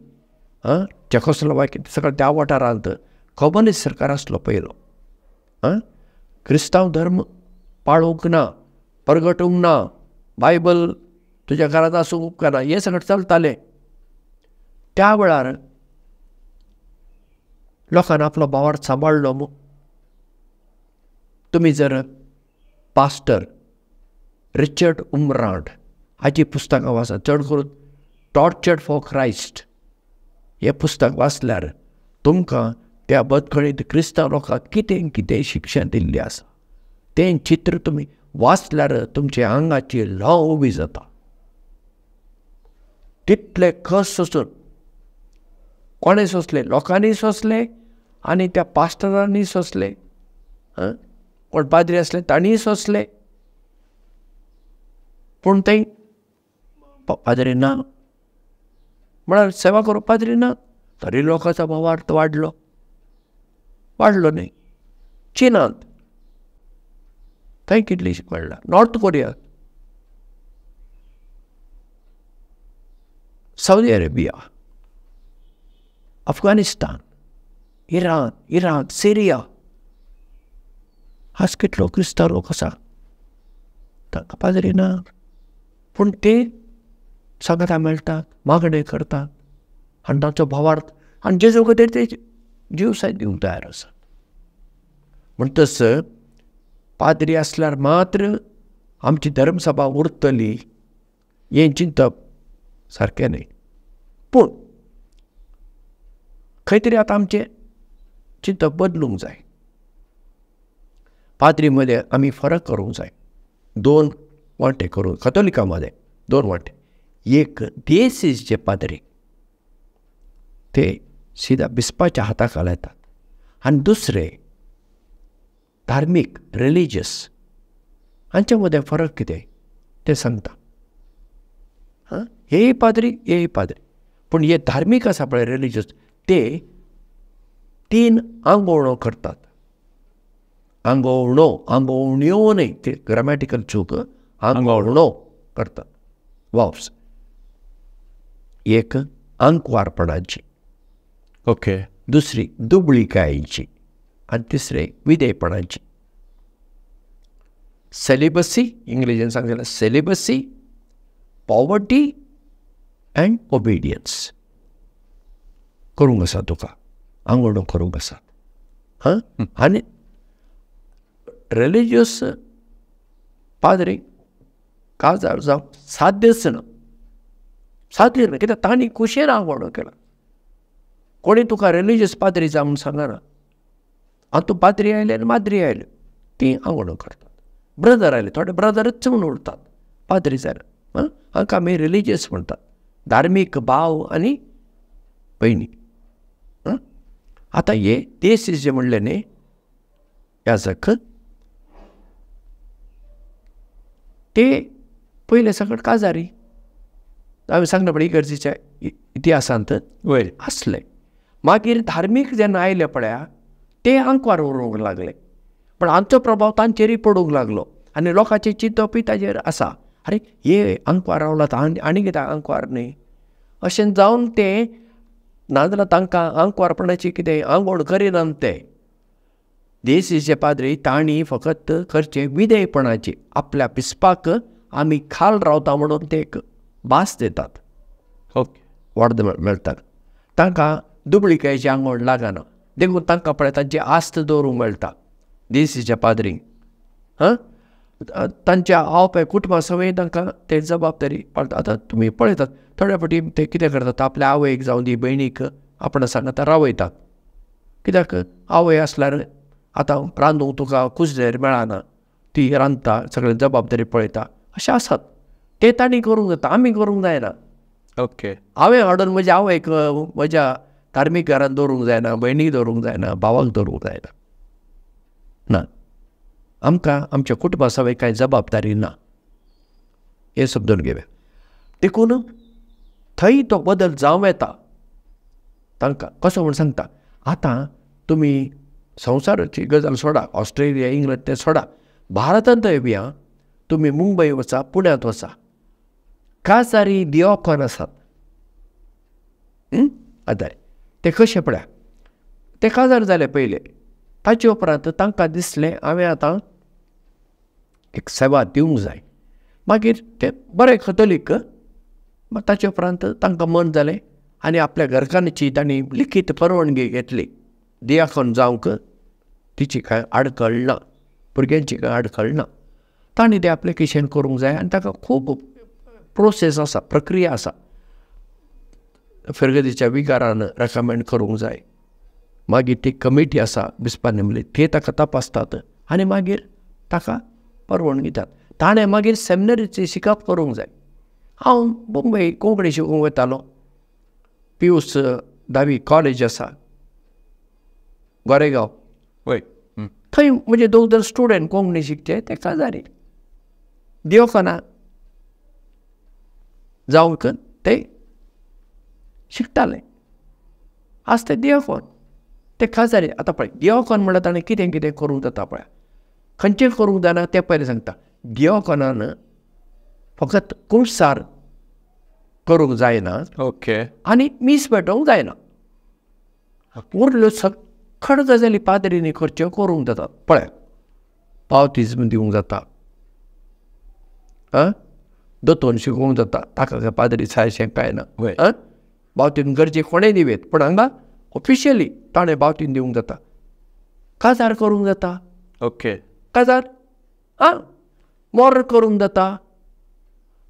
[SPEAKER 2] आं, चेकोस्लोवाकिया, सगळ्या त्या वाठारांत कम्युनिस्ट सरकार आसलो पयलो. आं, क्रिस्तांव धर्म पाळूंक ना, परगटूंक ना, बायबल तुज्या घरांत आसूंक उपकारना, हें सगळें चलतालें. त्या वेळार लोकांनी आपलो भावार्थ सांबाळ्ळो मू. तुमी जर पास्टर रिचर्ड उमरांड हाची पुस्तकां वाचा, चड करून टॉर्चर्ड फॉर क्रायस्ट हें पुस्तक वाचल्यार तुमकां त्या बंदखणींत क्रिस्तांव लोकांक कितें कितें शिक्षण दिल्लें आसा तें चित्र तुमी वाचल्यार तुमच्या आंगाची ल्हंव उबी जाता. तितले कस सोसून कोणें सोंसलें, लोकांनी सोंसलें आनी त्या पास्टरांनी सोंसलें, कोण पाद्री आसले तांणीय सोंसलें. पूण थंय पाद्री ना म्हळ्यार सेवा करूंक पाद्री ना, तरी लोकांचो भावार्थ वाडलो, वाडलो न्ही. चिनांत थंय कितली वाडला, North Korea, Saudi Arabia, Afghanistan, Iran, Iraq, Syria, आज कितलो क्रिस्तांव लोक आसा तांकां पाद्री ना. पूण ते सांगाता मेळटात, मागणें करतात आनी तांचो भावार्थ आनी जेजू खातीर ते जीव सायत दिवंक तयार आसात. म्हणटच पाद्री आसल्यार मात्र आमची धर्मसभा उरतली हें चिंतप सारकें न्हय. पूण खंय तरी आतां आमचें चिंतप बदलूंक जाय. पाद्री मदें आमी फरक करूंक जाय. दोन वांटे करूं, कथोलिका मदें दोन वांटे. एक देसीचे पाद्री ते सिदा बिस्पाच्या हाता खाला येतात आनी दुसरे धार्मीक रिलिजियस. हांचे मदें फरक कितें तें सांगता. हां, हेय पाद्री हेय पाद्री, पूण हे धार्मीक आसा पळय रिलिजियस ते तीन आंगोवणो करतात. आंगोवणो, आंगोवण्यो न्हय, ते ग्रामॅटिकल चूक, आंगोवणो करतात. वावस एक आंकवारपणाची,
[SPEAKER 1] ओके,
[SPEAKER 2] दुसरी दुबळीकायेची आनी तिसरे विधेयपणाची. सेलिबसी, इंग्लिशीन सांगलें सेलिबसी, पॉवर्टी अँड ओबिडियन्स. करूंक आसा तुका आंगवणो करूंक आसा. हां, आनी रिलिजियस पाद्री काजार जावंक साध्यच ना, साध्य ना, कित्याक तांणी खुशयेन आंगवणो केला. कोणी तुका रिलिजियस पाद्री जाय म्हूण सांगना. आतां तूं पाद्री आयले आनी माद्री आयल्यो तीं आंगवणो करतात. ब्रदर आयले, थोडे ब्रदरच म्हूण उरतात, पाद्री जायना. हां, हांकां आमी रिलिजियस म्हणटात, धार्मीक भाव आनी भयणी. हां, आतां हे देसीचे म्हणलें न्ही याजक, ते पयले सगळे काजारी. हांवें सांगलें पळय इगर्जेच्या इतिहासांत
[SPEAKER 1] वयर
[SPEAKER 2] आसले. मागीर धार्मीक जेन्ना आयले पळया ते आंकवार उरूंक लागले, पण आमचो प्रभाव तांचेरूय पडूंक लागलो आनी लोकांचें चिंतपूय ताजेर आसा. आरे हे आंकवार रावलात आनी कित्याक आंकवार न्हय अशें जावन ते नाजाल्यार तांकां आंकवारपणाची कितें आंगवण करिनात ते. देसीचे पाद्री तांणी फकत करचें विधेयपणाची, आपल्या बिस्पाक आमी खाल रावता म्हणून ते एक भास दितात,
[SPEAKER 1] ओके,
[SPEAKER 2] वाड मेळटात. तांकां दुबळीकायेची आंगवण लागना, देखून तांकां पळय तांची आस्त दवरूंक मेळटा देसीच्या पाद्रींक. हां, तांच्या आवय कुटुंबा सवय तांकां ते जबाबदारी पाळटा. आतां तुमी पळयतात थोड्या फावटी ते कितें करतात, आपल्या आवयक जावं दी भयणीक आपणा सांगाता रावयतात. कित्याक आवय आसल्यार आतां रांदूंक तुका कुजलेर मेळना, ती रांदता, सगळे जबाबदारी पळयता, अशें आसात ते तांणी करूंक जाता, आमी करूंक जायना.
[SPEAKER 1] ओके,
[SPEAKER 2] हांवें हाडून म्हज्या आवयक म्हज्या धार्मीक घरांत दवरूंक जायना, भयणीक दवरूंक जायना, भावाक दवरूंक जायना. ना, आमकां आमच्या कुटुंबा सवय कांय जबाबदारी ना, हें समजून घेवया. देखून थंय तो बदल जावं येता तांकां. कसो म्हूण सांगता, आतां तुमी संवसाराची गजाल सोडा, ऑस्ट्रेलिया इंग्लंड तें सोडा, भारतांत येवया, तुमी मुंबय वचा, पुण्यांत वचा, काजारी दियोकॉन आसात. आदारी ते कशे पळया, ते काजार जाले पयले, ताचे उपरांत तांकां दिसलें हांवें आतां एक सेवा दिवंक जाय. मागीर ते बरे कथोलीक, ताचे उपरांत तांकां मन जालें आनी आपल्या घरकान्नीची तांणी लिखीत परवानगी घेतली दियाकोन जावंक, तिची कांय आडखळ ना, भुरग्यांची कांय आडखळ ना. तांणी तें एप्लिकेशन करूंक जाय आनी ताका खूब प्रोसेस आसा, प्रक्रिया आसा. फिर्गदीच्या विगारान रेकमेंड करूंक जाय, मागीर ती कमिटी आसा बिस्पा नेमली, ते ताका तपासतात आनी मागीर ताका परवानगी दितात. ताणें मागीर सेमिनरीचें शिकप करूंक जाय. हांव मुंबय कोंकणी शिकूंक वतालो, पियूस धावी कॉलेज आसा गोरेगांव,
[SPEAKER 1] वय,
[SPEAKER 2] थंय म्हजे दोग जण स्टुडंट कोंकणी शिकचे, ते काजारी दियोकना जावंक ते शिकताले. आज ते दियोकोन, ते काजारी. आतां पळय दियोकोन म्हणल्यार ताणें कितें कितें करूंक जाता पळय, खंयचें करूंक जायना तें पयलें सांगता. दियोकोनान फकत कुमसार करूंक जायना,
[SPEAKER 1] ओके,
[SPEAKER 2] आनी मीस पेटोवंक जायना. उरल्यो सगळ्यो गजाली पाद्रींनी करच्यो करूंक जातात. पळय, बावतिज्म दिवंक जाता, आं, दोतोन शिकोवंक जाता, ताका काय पाद्री जाय अशें कांय ना. बावतीन गरजे कोणें दिवेत, पूण हांगा ऑफिशियली ताणें बावतीन दिवंक जाता, काजार करूंक जाता.
[SPEAKER 1] ओके,
[SPEAKER 2] काजार आं मोर करूंक जाता,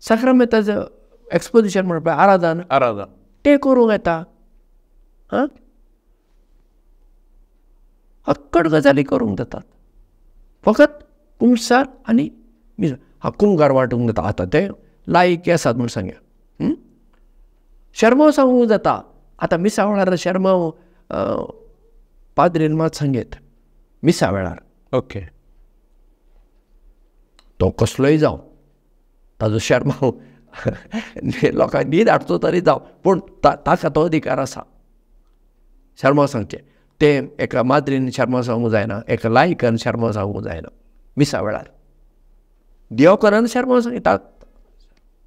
[SPEAKER 2] साक्रामेंताचें एक्सपोजिशन म्हणपाक आराधन,
[SPEAKER 1] आराधन
[SPEAKER 2] तें करूंक येता. आं अक्कड गजाली करूंक जातात, फकत कुमसार आनी कुमगार वांटूंक जाता. आतां ते लायक आसात म्हूण सांगया. शेर्मांव सांगूंक जाता. आतां मिसा वेळार शेर्मांव पाद्रीन मात सांगेत मिसा वेळार.
[SPEAKER 1] ओके,
[SPEAKER 2] तो कसलोय जावं, ताजो शेर्मांव लोकांक न्हीद हाडचो तरी जावं, पूण ताका तो अधिकार आसा शेर्मांव सांगचें. तें एका माद्रीन शेर्मांव सांगूंक जायना, एका लायकान शेर्मांव सांगूंक जायना मिसा वेळार. देवकरान शेर्मांव सांगता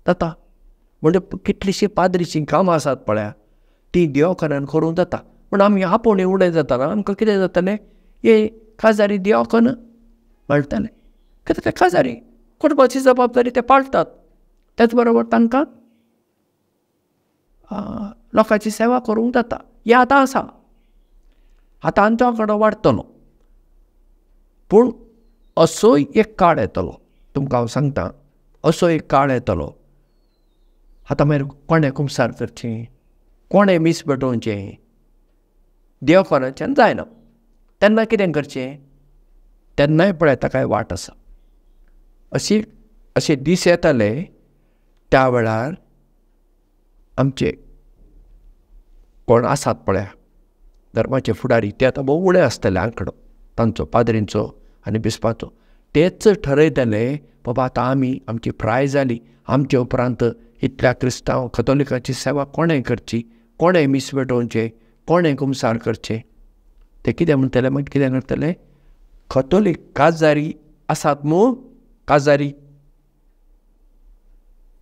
[SPEAKER 2] जाता. म्हणजे कितलींशीं पाद्रीचीं कामां आसात पळया, तीं देवकरान करूंक जाता. पूण आमी आपोवणी उडय जाताना आमकां कितें जातलें, हे काजारी देवकन मेळटलें, कित्याक ते काजारी कुटुंबाची जबाबदारी ते पाळटात, त्याच बरोबर तांकां लोकांची सेवा करूंक जाता. हें आतां आसा, आतां आमचो आंकडो वाडटलो, पूण असोय एक काळ येतलो, तुमकां हांव सांगता, असो एक काळ येतलो. आतां मागीर कोणें कुमसार करचें, कोणें मीस पेटोवचें, देवकोराच्यान जायना, तेन्ना कितें करचें, तेन्नाय पळय ताकाय वाट आसा. अशी अशे दीस येताले त्या वेळार आमचे कोण आसात पळया धर्माचे फुडारी, ते आतां भोव उणें आसतले आंकडो तांचो, पाद्रींचो आनी बिस्पाचो. तेच ठरयतले बाबा आतां आमी आमची प्राय जाली, आमचे उपरांत इतल्या क्रिस्तांव कथोलिकाची सेवा कोणें करची, कोणें मीस पेटोवचें, कोणें कुमसार करचें. ते कितें म्हणटले मागीर कितें करतले, कथोलीक काजारी आसात मू, काजारी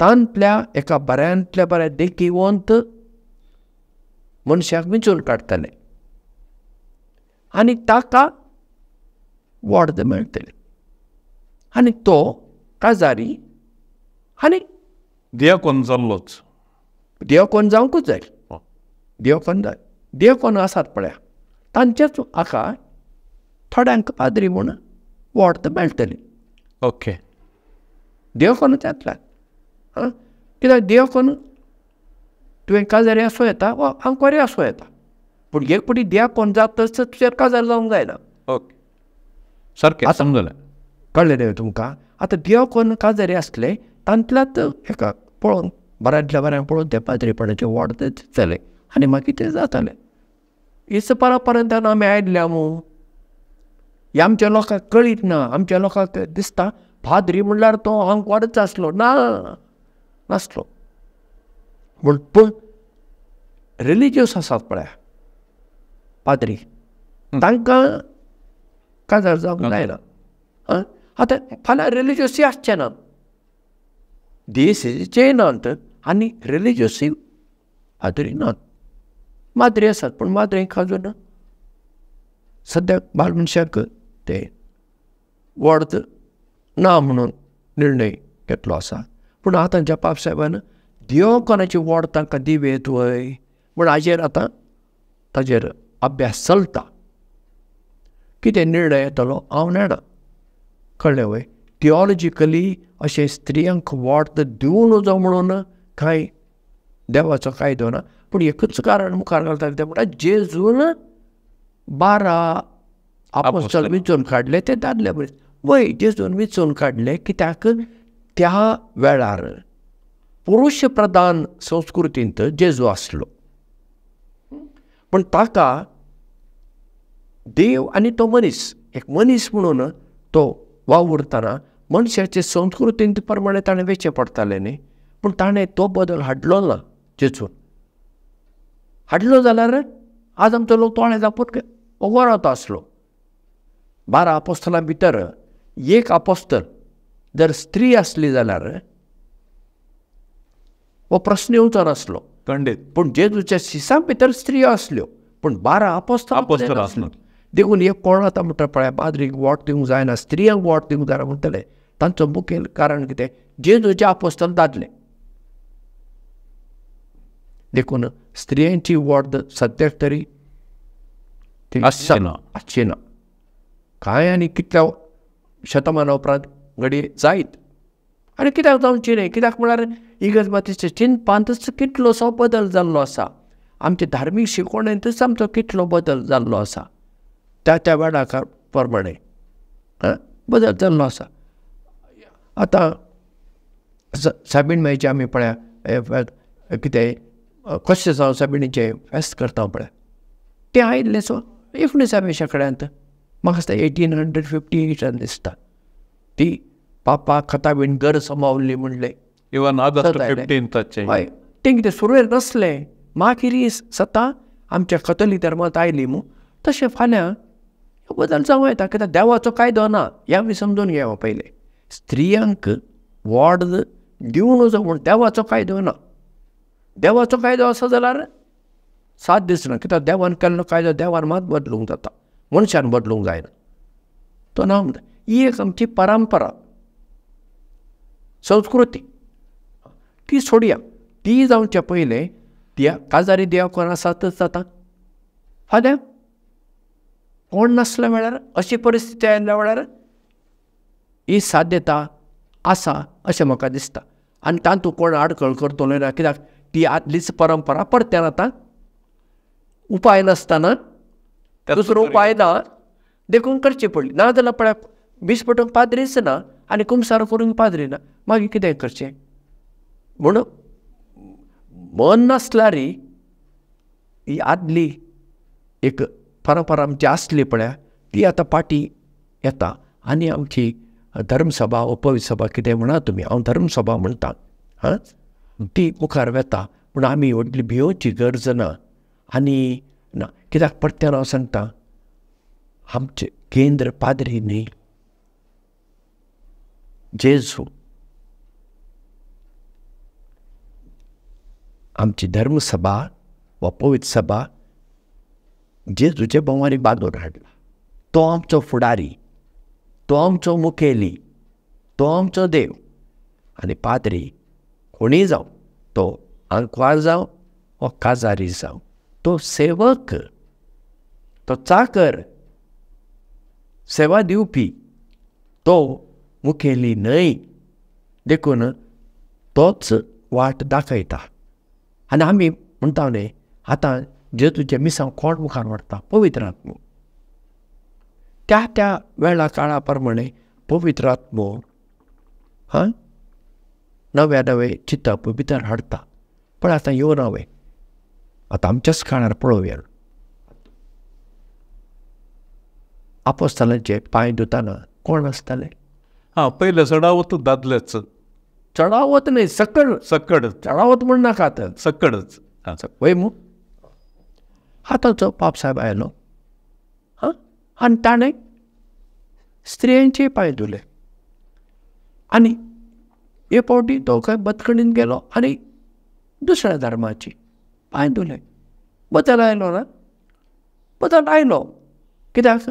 [SPEAKER 2] तांतल्या एका बऱ्यांतल्या बऱ्या देखीवंत मनशाक विंचून काडटले आनी ताका वॉर्द मेळटलें आनी तो काजारी आनी
[SPEAKER 1] देवकोन जाल्लोच,
[SPEAKER 2] देवकोन जावंकूच जाय, देवकोन जाय. देवकोन आसात पळया तांचेच हाका थोड्यांक पाद्री म्हूण वॉर्द मेळटली.
[SPEAKER 1] ओके,
[SPEAKER 2] देवकोन जातल्या आं, कित्याक देवकोन तुवें काजारी आसूं येता वा आंकवारी आसूं येता, पूण एक फावटी देवकोन जातच तुजें काजार जावंक जायना.
[SPEAKER 1] ओके, सारकें समजलें,
[SPEAKER 2] कळ्ळें न्हय तुमकां. आतां देवकोन काजारी आसले तांतल्यात एका पळोवन बऱ्यांतल्या बऱ्यांक पळोवन ते पाद्रीपणाचें वॉर्द दितले आनी मागीर तें जातालें. हीच परपरंतान आमी आयल्या मू, हें आमच्या लोकांक कळीत ना. आमच्या लोकांक दिसता पाद्री म्हणल्यार तो आंकवारच आसलो, ना नासलो. पूण पूण रिलिजियस आसात पळया पाद्री, तांकां काजार जावंक जायना. आतां फाल्यां रिलिजियसूय आसचे नात, देसीचेय नात आनी रिलिजियसूय पाद्री नात. माद्री आसात पूण माद्रींक अजून सद्याक बाल मनशाक ते वॉर्द ना म्हणून निर्णय घेतलो आसा. पूण आतांच्या पाप साहेबान देवकोनाची वॉर्द तांकां दिवेत वय म्हूण हाजेर आतां ताजेर अभ्यास चलता. कितें निर्णय येतलो हांव नेणा, कळ्ळें वय. थियोलॉजिकली अशें स्त्रियांक वॉर्द दिवं नजो म्हणून कांय देवाचो कायदो ना, पूण एकूच कारण मुखार घालता कितें म्हणटा, जेजून 12 आपोस्तल विंचून काडले ते दादले मनीस. वय, जेजून विंचून काडले कित्याक त्या वेळार पुरुश प्रधान संस्कृतींत जेजू आसलो, पूण ताका देव आनी तो मनीस, एक मनीस म्हणून तो वावुरतना मनशाचे संस्कृतींत प्रमाणे ताणें वेचें पडटालें न्ही, पूण ताणें तो बदल हाडलो ना. जेजून हाडलो जाल्यार आज आमचो लोक तोळे जापून वगोरावता आसलो. 12 आपोस्तलां भितर एक आपोस्तल जर स्त्री आसली जाल्यार हो प्रस्न येवचो नासलो
[SPEAKER 1] खंडीत.
[SPEAKER 2] पूण जेजूच्या शिसां भितर स्त्रियो आसल्यो, पूण 12 आपोस्तल आसलो. देखून एक कोण आतां म्हणटा पळय पाद्रीक वोट दिवंक जायना, स्त्रियांक वोट दिवंक जायना म्हणटले, तांचो मुखेल कारण कितें, जेजूचे आपोस्तल दादले. देखून स्त्रियांची वॉर्द सद्याक तरी आसची ना. कांय आनी कितल्या शतमाना उपरांत घडये जायत. आनी कित्याक जावची न्हय, कित्याक म्हळ्यार इगर्ज मातीच्या चिंतपांतच कितलोसो बदल जाल्लो आसा, आमच्या धार्मीक शिकवणेंतच आमचो कितलो बदल जाल्लो आसा, त्या त्या वेळा प्रमाणे बदल जाल्लो आसा. आतां साबीण मायचे आमी पळया कितें कशें जावं साबिणीचें फेस्त करता पळय, तें आयिल्लें सो 19व्या शेंकड्यांत, म्हाका दिसता 1858 दिसता ती पापा खताबीन घर समावली म्हणलें.
[SPEAKER 1] Even August 15.
[SPEAKER 2] हय, तें कितें सुरवेर नासलें, मागीर ही सता आमच्या कथोलीक धर्मांत आयली मू. तशें फाल्यां बदल जावं येता, कित्याक देवाचो कायदो ना हें आमी समजून घेवप पयलें. स्त्रियांक वॉर्द दिवं नजो म्हूण देवाचो कायदो ना. देवाचो कायदो आसा जाल्यार साथ दिसना, कित्याक देवान केल्लो कायदो देवान मात बदलूंक जाता, मनशान बदलूंक जायना. तो ना म्हणटा. ही एक आमची परंपरा, संस्कृती, ती सोडया. ती जावच्या पयलें त्या काजारी देवकोन आसातच आतां. फाल्यां कोण नासल्या वेळार, अशी परिस्थिती आयिल्ल्या वेळार ही साध्यता आसा अशें म्हाका दिसता. आनी तातूंत कोण आडखळ करतलो ना, कित्याक ती आदलीच परंपरा परत्यान आतां उपाय नासतना दुसरो उपाय ना, देखून करची पडली. ना जाल्यार पळय वीस पटूंक पाद्रीच ना आनी कुमसार करूंक पाद्री ना, मागीर कितें करचें? म्हूण मन नासल्यार ही आदली एक परंपरा आमची आसली पळय, ती आतां पाटी येता. आनी आमची धर्मसभा उपसभा कितें म्हणा तुमी, हांव धर्मसभा म्हणटा, हां, ती मुखार वता. पूण आमी व्हडली भियोवची गरज ना. आनी ना कित्याक परत्यान हांव सांगता, आमचें केंद्र पाद्री न्ही, जेजू. आमची धर्मसभा वा पवित्र सभा जेजूचे भोंवारी बांदून हाडला. तो आमचो फुडारी, तो आमचो मुखेली, तो आमचो देव. आनी पाद्री कोणीय जावं, तो आंकवार जावं वा काजारी जावं, तो सेवक, तो चाकर, सेवा दिवपी, तो मुखेली न्हय. देखून तोच वाट दाखयता. आनी आमी म्हणटा न्हय, आतां जेजूचें मिसांव कोण मुखार व्हरता? पवित्र आत्मो. त्या त्या वेळा काळा प्रमाणे पवित्र आत्मो हां नव्या नवे चिंतप भितर हाडटा. पण आतां येवन हांवें आतां आमच्याच काळार पळोवया, आपोस्तालांचे पांय धुतना कोण आसताले?
[SPEAKER 1] हां, पयले चडावत दादलेच.
[SPEAKER 2] चडावत न्हय, सकड
[SPEAKER 1] सकड
[SPEAKER 2] चडावत म्हण नाकात,
[SPEAKER 1] सकडच
[SPEAKER 2] वय मू. आतांचो पापसाहेब आयलो, हां, आनी ताणें स्त्रियांचे पांय धुले. आनी हे फावटी तो खंय बदखणीन गेलो आनी दुसऱ्या धर्माची पांय धुले. बदल आयलो ना? बदल आयलो. कित्याक?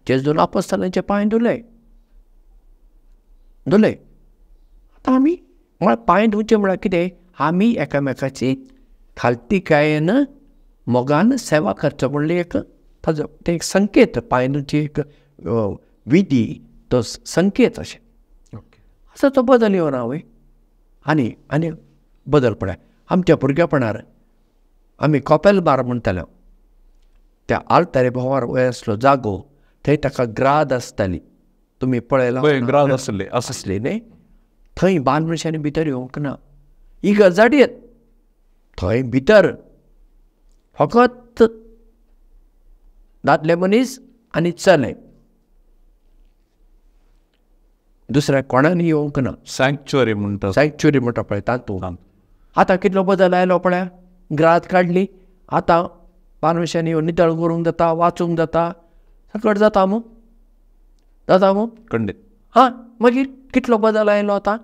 [SPEAKER 2] जेजून आपोस्तालांचे पांय धुले धुले. आतां आमी म्हळ्यार पांय धुवचे म्हळ्यार कितें? आमी एकामेकाची खालतीकायेन मोगान सेवा करचो म्हणल्यार एक ताजो तें एक संकेत, पांय धुवची एक विधी, तो संकेत अशें. असो तो बदल येवना वय. आनी आनी बदल पळय आमच्या भुरगेपणार आमी कॉपेल बार म्हणटाले, त्या आल्तारे भोंवार वयर आसलो जागो, थंय ताका ग्राद आसताली. तुमी पळयला?
[SPEAKER 1] ग्राद आसली
[SPEAKER 2] आसली न्हय. थंय बाल मनशांनी भितर येवंक ना. इगर्जाडयेत थंय भितर फकत दादले मनीस आनी चले, दुसऱ्या कोणांनी येवंक ना.
[SPEAKER 1] सँक्च्युअरी म्हणटा,
[SPEAKER 2] सँक्च्युअरी म्हणटा पळय तातूंत. आतां कितलो बदल आयलो पळय, ग्राद काडली, आतां बाल मनशांनी येवन नितळ करूंक जाता, वाचूंक जाता, सकट जाता मू, जाता मू
[SPEAKER 1] खंडीत.
[SPEAKER 2] हां, मागीर कितलो बदल आयलो आतां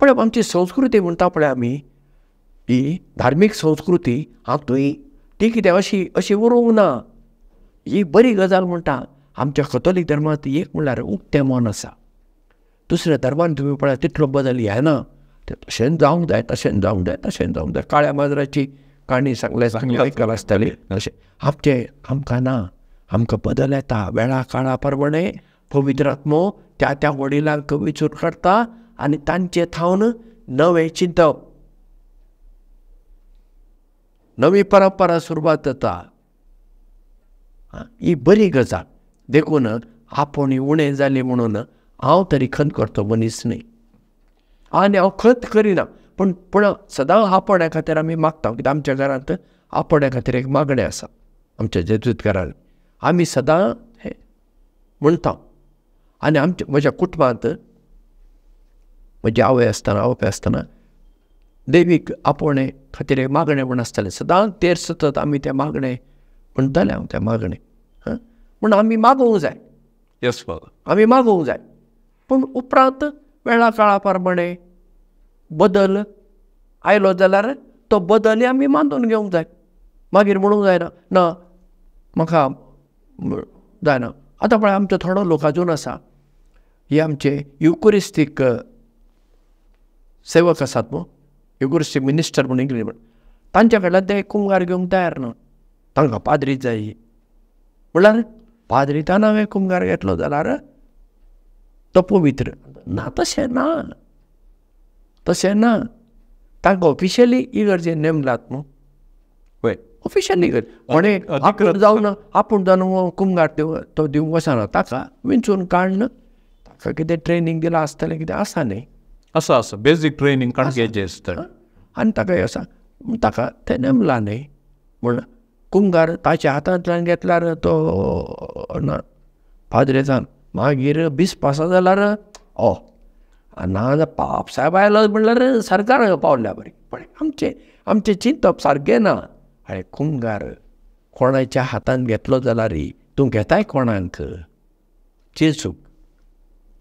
[SPEAKER 2] पळय. आमची संस्कृती म्हणटा पळय आमी, ही धार्मीक संस्कृती हातूंत ती कितें अशी अशी उरूंक ना. ही बरी गजाल म्हणटा. आमच्या कथोलीक धर्मांत एक म्हणल्यार उक्तें मन आसा. दुसऱ्या धर्मान तुमी पळयात तितलो बदल येना. तें तशेंच जावंक जाय, तशेंच जावंक जाय, तशेंच जावंक जाय. काळ्या माजराची काणी सांगले सांगले आयकल आसतली. अशें आमचें आमकां ना. आमकां बदल येता वेळा काळा प्रमाणे. पवित्र आत्मो त्या त्या वडिलांक विचून काडटा आनी तांचे थावन नवें चिंतप, नवी परंपरा सुरवात जाता. ही बरी गजाल. देखून आपूण उणें जालें म्हणून हांव तरी खंत करतो मनीस न्हय आनी हांव खंत करिना. पूण पूण सदां आपोवण्या खातीर आमी मागता. कित्याक आमच्या घरांत आपोवण्या खातीर एक मागणें आसा. आमच्या जेजूत घरांत आमी सदां हें म्हणटा. आनी आमच्या म्हज्या कुटुंबांत म्हजी आवय आसतना आवय आसतना देवीक आपोवणे खातीर एक मागणें म्हूण आसतालें. सदां तेर सतत आमी तें मागणें म्हणटालें. हांव तें मागणें म्हूण आमी मागोवंक जाय.
[SPEAKER 1] येस फादर,
[SPEAKER 2] आमी मागोवंक जाय. पूण उपरांत वेळा काळा प्रमाणे बदल आयलो जाल्यार तो बदल आमी मानून घेवंक जाय. मागीर म्हणूंक जायना ना म्हाका जायना. आतां पळय आमचो थोडो लोक आजून आसा हे आमचे युकरिस्तीक सेवक आसात न्हू, युकरिस्तीक मिनिस्टर म्हूण इंग्लीश म्हण, तांच्या कडल्यान ते कुमगार घेवंक तयार ना. तांकां पाद्री जाय. म्हणल्यार पाद्री ताणें कुमगार घेतलो जाल्यार तो पवित्र ना. तशें ना, तशें ना. तांकां ऑफिशियली इगर्जेन नेमलात न्हू.
[SPEAKER 1] वय,
[SPEAKER 2] ऑफिशियली इगर्ज कोणें आपूण जावन आपूण जावन कुमगार तो दिवंक वचना. ताका विंचून काडून ताका कितें ट्रेनींग दिलां आसतलें, कितें आसा न्ही,
[SPEAKER 1] आसा आसा बेजीक ट्रेनींग काडपाचें आसता
[SPEAKER 2] आनी ताका हें आसा ताका तें नेमलां न्ही. म्हूण कुमगार ताच्या हातांतल्यान घेतल्यार तो ना पाद्रेसान. मागीर बिस्प आसा जाल्यार ओ ना पाप सायब आयलो म्हणल्यार सरकार पावल्या बरें. पण आमचें आमचें चिंतप सारकें ना. आरे कुमगार कोणाच्या हातान घेतलो जाल्यार तूं घेताय कोणाक? जेजूक.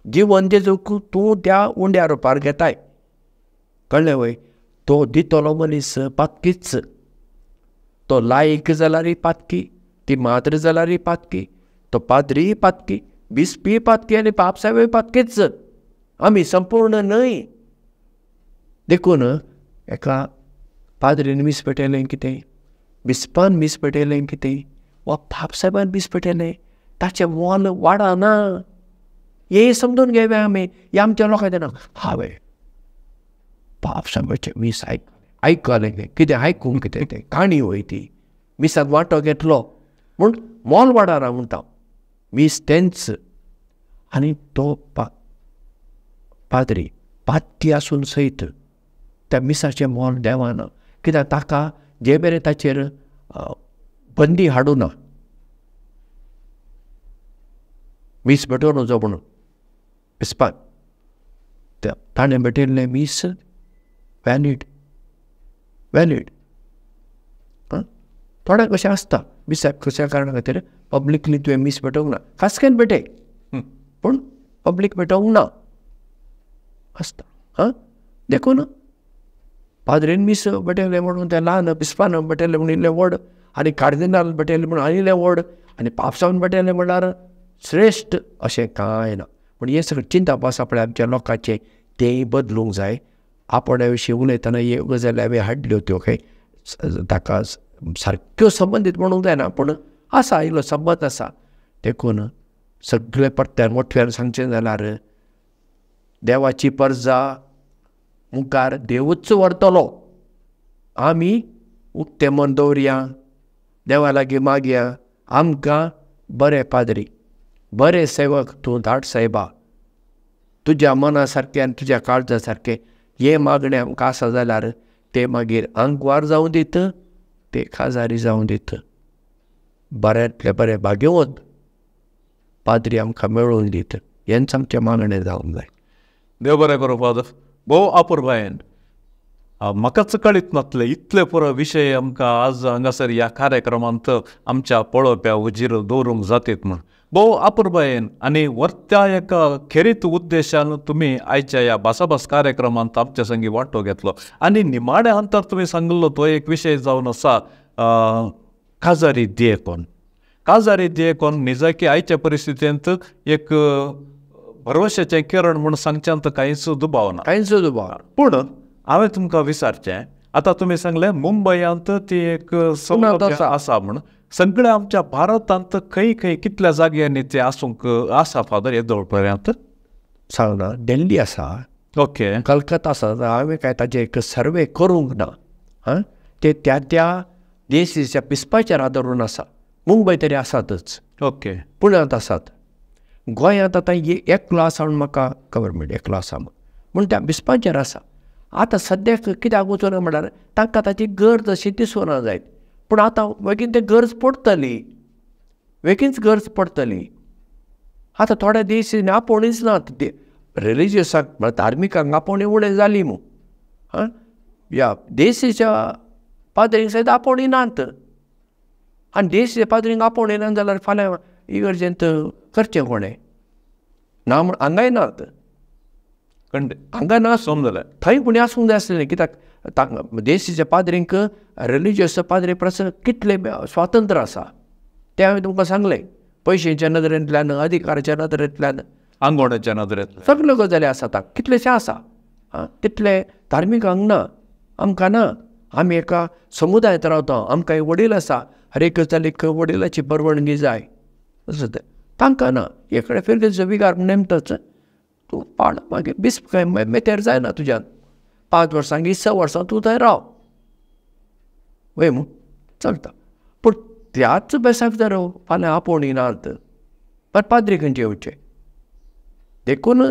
[SPEAKER 2] जिवन जेजूक तूं त्या उंड्या रुपार घेताय. कळ्ळें वय? तो दितलो मनीस पातकीच. तो लायक जाल्यारय पातकी, ती मात्र जाल्यारय पातकी, तो पाद्रीय पातकी, बिस्पीय पातकी आनी पापसाहेबूय पातकीच. आमी संपूर्ण न्हय. देखून एका पाद्रीन मीस पेटयलें कितें, बिस्पान मीस पेटयलें कितें, वा पापसाहेबान मीस पेटयलें, ताचें मोल वाडना. हें समजून घेवया आमी. हें आमच्या लोकांक जाणा हांवें पापसाहेबाचें मीस आयकलें कितें, आयकूंक कितें तें काणी वय ती, मिसाक वांटो घेतलो म्हूण मोल वाडना म्हणटा. मीस तेंच. आनी तो पाद्री पातकी आसून सयत त्या मिसाचें मोल देवाना. कित्याक ताका जे मेरेन ताचेर बंदी हाडूं ना, मीस भेटोवन वचो म्हणून बिस्पान ताणें भेटयल्लें मीस व्हॅलीड व्हॅलीड. थोड्यांक अशें आसता बिसाक कशा कारणा खातीर पब्लिकली तुवें मीस भेटोवंक ना, खासकेन भेटय पूण पब्लीक भेटोवंक ना आसता. हां, देखून पाद्रीन मीस भेटयलें म्हणून तें ल्हान, बिस्पान भेटयलें म्हणून इल्लें व्हड, आनी कार्दिनाल भेटयलें म्हणून आनी इल्लें व्हड, आनी पापसावन भेटयलें म्हणल्यार श्रेश्ठ, अशें कांय ना. पूण हें सगळें चिंतप आसा पळय आमच्या लोकांचें, तेंय बदलूंक जाय. आपणा विशीं उलयतना ह्यो गजाली हांवें हाडल्यो त्यो खंय ताका सारक्यो संबंदीत म्हणूंक जायना, पूण आसा इल्लो संबंद आसा. देखून सगळें परत्यान मोठ्यान सांगचें जाल्यार देवाची परजा मुखार देवूच व्हरतलो. आमी उक्तें मन दवरया, देवा लागीं मागया, आमकां बरे पाद्री बरे सेवक तूं धाड सायबा, तुज्या मना सारकें आनी तुज्या काळजा सारकें हें मागणें आमकां आसा जाल्यार ते मागीर आंकवार जावं दीत, ते खाजारी जावं दीत, बऱ्यांतले बरे भाग्यवंत पाद्री आमकां मेळोवन दीत, हेंच आमचें मागणें जावंक जाय.
[SPEAKER 1] देव बरें करूं फादर. भोव आपुरबायेन म्हाकाच कळीत नासलें इतले पुरो विशय आमकां आज हांगासर ह्या कार्यक्रमांत आमच्या पळोवप्या हुजीर दवरूंक जातीत म्हूण. भोव आपुरबायेन आनी वर्त्या एका खेरीत उद्देशान तुमी आयच्या ह्या भासाभास कार्यक्रमांत आमच्या संगी वांटो घेतलो. आनी निमाण्या अंतर तुमी सांगिल्लो तो एक विशय जावन आसा काजारी दियेकोन. काजारी दियेकोन निजाकी आयच्या परिस्थितींत एक भरवशाचें किरण म्हूण सांगच्यांत कांयच दुबाव ना,
[SPEAKER 2] कांयच दुबाव.
[SPEAKER 1] पूण हांवें तुमकां विचारचें, आतां तुमी सांगलें मुंबयांत ती एक सवलत आसा म्हूण, सगळ्या आमच्या भारतांत खंय खंय कितल्या जाग्यांनी ते आसूंक आसा फादर येदोळ पर्यंत?
[SPEAKER 2] सांगना, दिल्ली आसा,
[SPEAKER 1] ओके,
[SPEAKER 2] कलकत्ता आसा. हांवें काय ताजें एक सर्वे करूंक ना. हां, ते त्या त्या देशीच्या बिस्पाचेर आदारून आसा. मुंबय तरी आसातच,
[SPEAKER 1] ओके,
[SPEAKER 2] पुण्यांत आसात, गोंयांत आतां एकलो आसा म्हूण म्हाका खबर मेळ्ळी, एकलो आसा म्हूण त्या बिस्पांचेर आसा. आतां सद्याक कित्याक वचूना म्हणल्यार तांकां ताची गरज अशी दिसूना जायत, पूण आतां बेगीन ते गरज पडटली, बेगीनच गरज पडटली. आतां थोड्या दीस आपोवणीच नात, रिलिजियसाक म्हळ्यार धार्मिकांक आपोवणी उणें जाली मू. आं, ह्या देशीच्या पाद्रींक सयत आपोवणी नात, आनी देशीच्या पाद्रींक आपोवणी ना जाल्यार फाल्यां इगर्जेंत करचें कोणें? ना म्हूण हांगाय नात, हांगा ना
[SPEAKER 1] समजलें,
[SPEAKER 2] थंय कोणी आसूंक जाय आसलें. कित्याक देशीच्या पाद्रींक रिलिजियस पाद्री परस कितलें स्वातंत्र्य आसा तें हांवें तुमकां सांगलें. पयशेच्या नदरेंतल्यान, अधिकाराच्या नदरेंतल्यान,
[SPEAKER 1] आंगवणेच्या नदरेंतल्यान
[SPEAKER 2] सगल्यो गजाली आसात, कितलेशे आसा. आं, तितले धार्मिकांक ना, आमकां ना. आमी एका समुदायांत रावता, आमकां एक वडील आसा, हर एक गजालीक वडिलाची परवानगी जाय, तशें तें तांकां ना. एक कडेन फिरगेचो विगार नेमताच तूं पाड, मागीर बिस्प काय मेतेर जायना तुज्यान, 5 वर्सां 6 वर्सां तूं थंय राव वय मू चलता. पूण त्याच बेसाक जर फाल्यां आपोवणी नात पर पाद्री खंयचे येवचे? देखून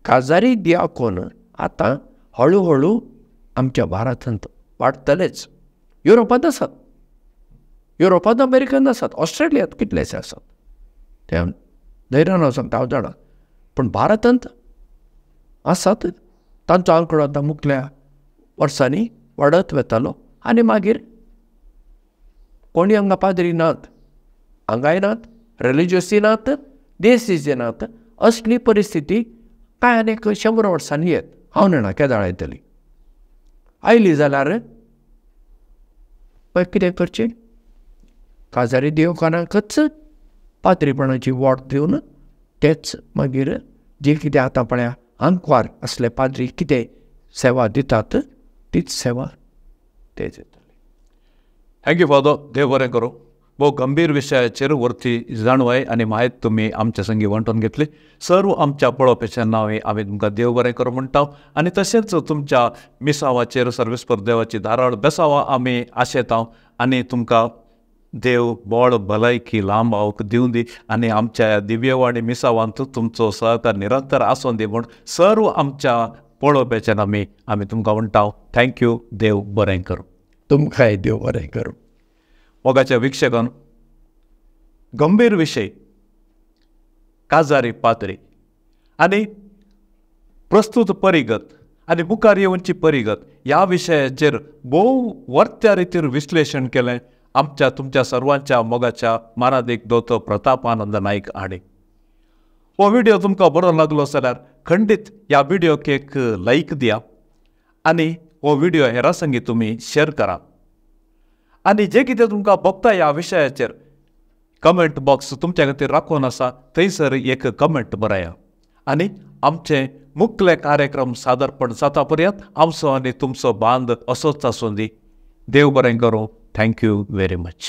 [SPEAKER 2] काजारी दियाकोन आतां हळू हळू आमच्या भारतांत वाडटलेच. युरोपांत आसात, युरोपांत अमेरिकन आसात, ऑस्ट्रेलियांत कितलेशे आसात, ते धैर्यान हांव सांगता, हांव जाणा. पूण भारतांत आसात, तांचो आंकडो आतां मुखल्या वर्सांनी वाडत वतालो. आनी मागीर कोणी हांगा पाद्री नात, हांगाय नात, रिलिजियसूय नात, देशीचे नात. असली परिस्थिती कांय आनीक 100 वर्सांनी येत, हांव नेणा केदाळ येतली. आयली जाल्यार पळय कितें करचें? काजारी देवकानाकच पाद्रीपणाची वॉट दिवन तेच मागीर जे कितें आतां पळया आंकवार असले पाद्री कितें सेवा दितात तीच सेवा ते दितले.
[SPEAKER 1] Thank you father, देव बरें करूं. भोव गंभीर विशयाचेर वरती जाणवाय आनी म्हायत तुमी आमच्या संगी वांटून घेतली. सर्व आमच्या पळोवप्याच्या नांवे आमी तुमकां देव बरें करूं म्हणटा, आनी तशेंच तुमच्या मिसावाचेर सर्वीस देवाची धाराळ बेसावा आमी आशेता, आनी तुमकां देव बळ भलायकी लांब आवक दिवं दी, आनी आमच्या दिव्यवाणी मिसावांत तुमचो सहकार निरंतर आसून दी म्हूण सर्व आमच्या पळोवप्याच्या नामी आमी तुमकां म्हणटा thank you. देव बरें करूं.
[SPEAKER 2] तुमकांय देव बरें करूं.
[SPEAKER 1] मोगाच्या विक्षकान, गंभीर विशय काजारी पाद्री आनी प्रस्तूत परिगत आनी मुखार येवची परिगत ह्या विशयाचेर भोव वर्त्या रितीर विश्लेशण केलें आमच्या तुमच्या सर्वांच्या मोगाच्या मानादीक दोतोर प्रतापानंद नायक हांणी. हो व्हिडिओ तुमकां बरो लागलो जाल्यार खंडीत ह्या व्हिडियोक एक लायक दिया आनी हो व्हिडिओ हेरां संगी तुमी शेअर करा, आनी जे कितें तुमकां भोगता ह्या विशयाचेर कमेंट बॉक्स तुमच्या खातीर राखून आसा, थंयसर एक कमेंट बरया आनी आमचे मुखले कार्यक्रम सादरपण जाता पर्यंत आमचो आनी तुमचो बांद असोच आसूं दी. देव बरें करूं. Thank you very much.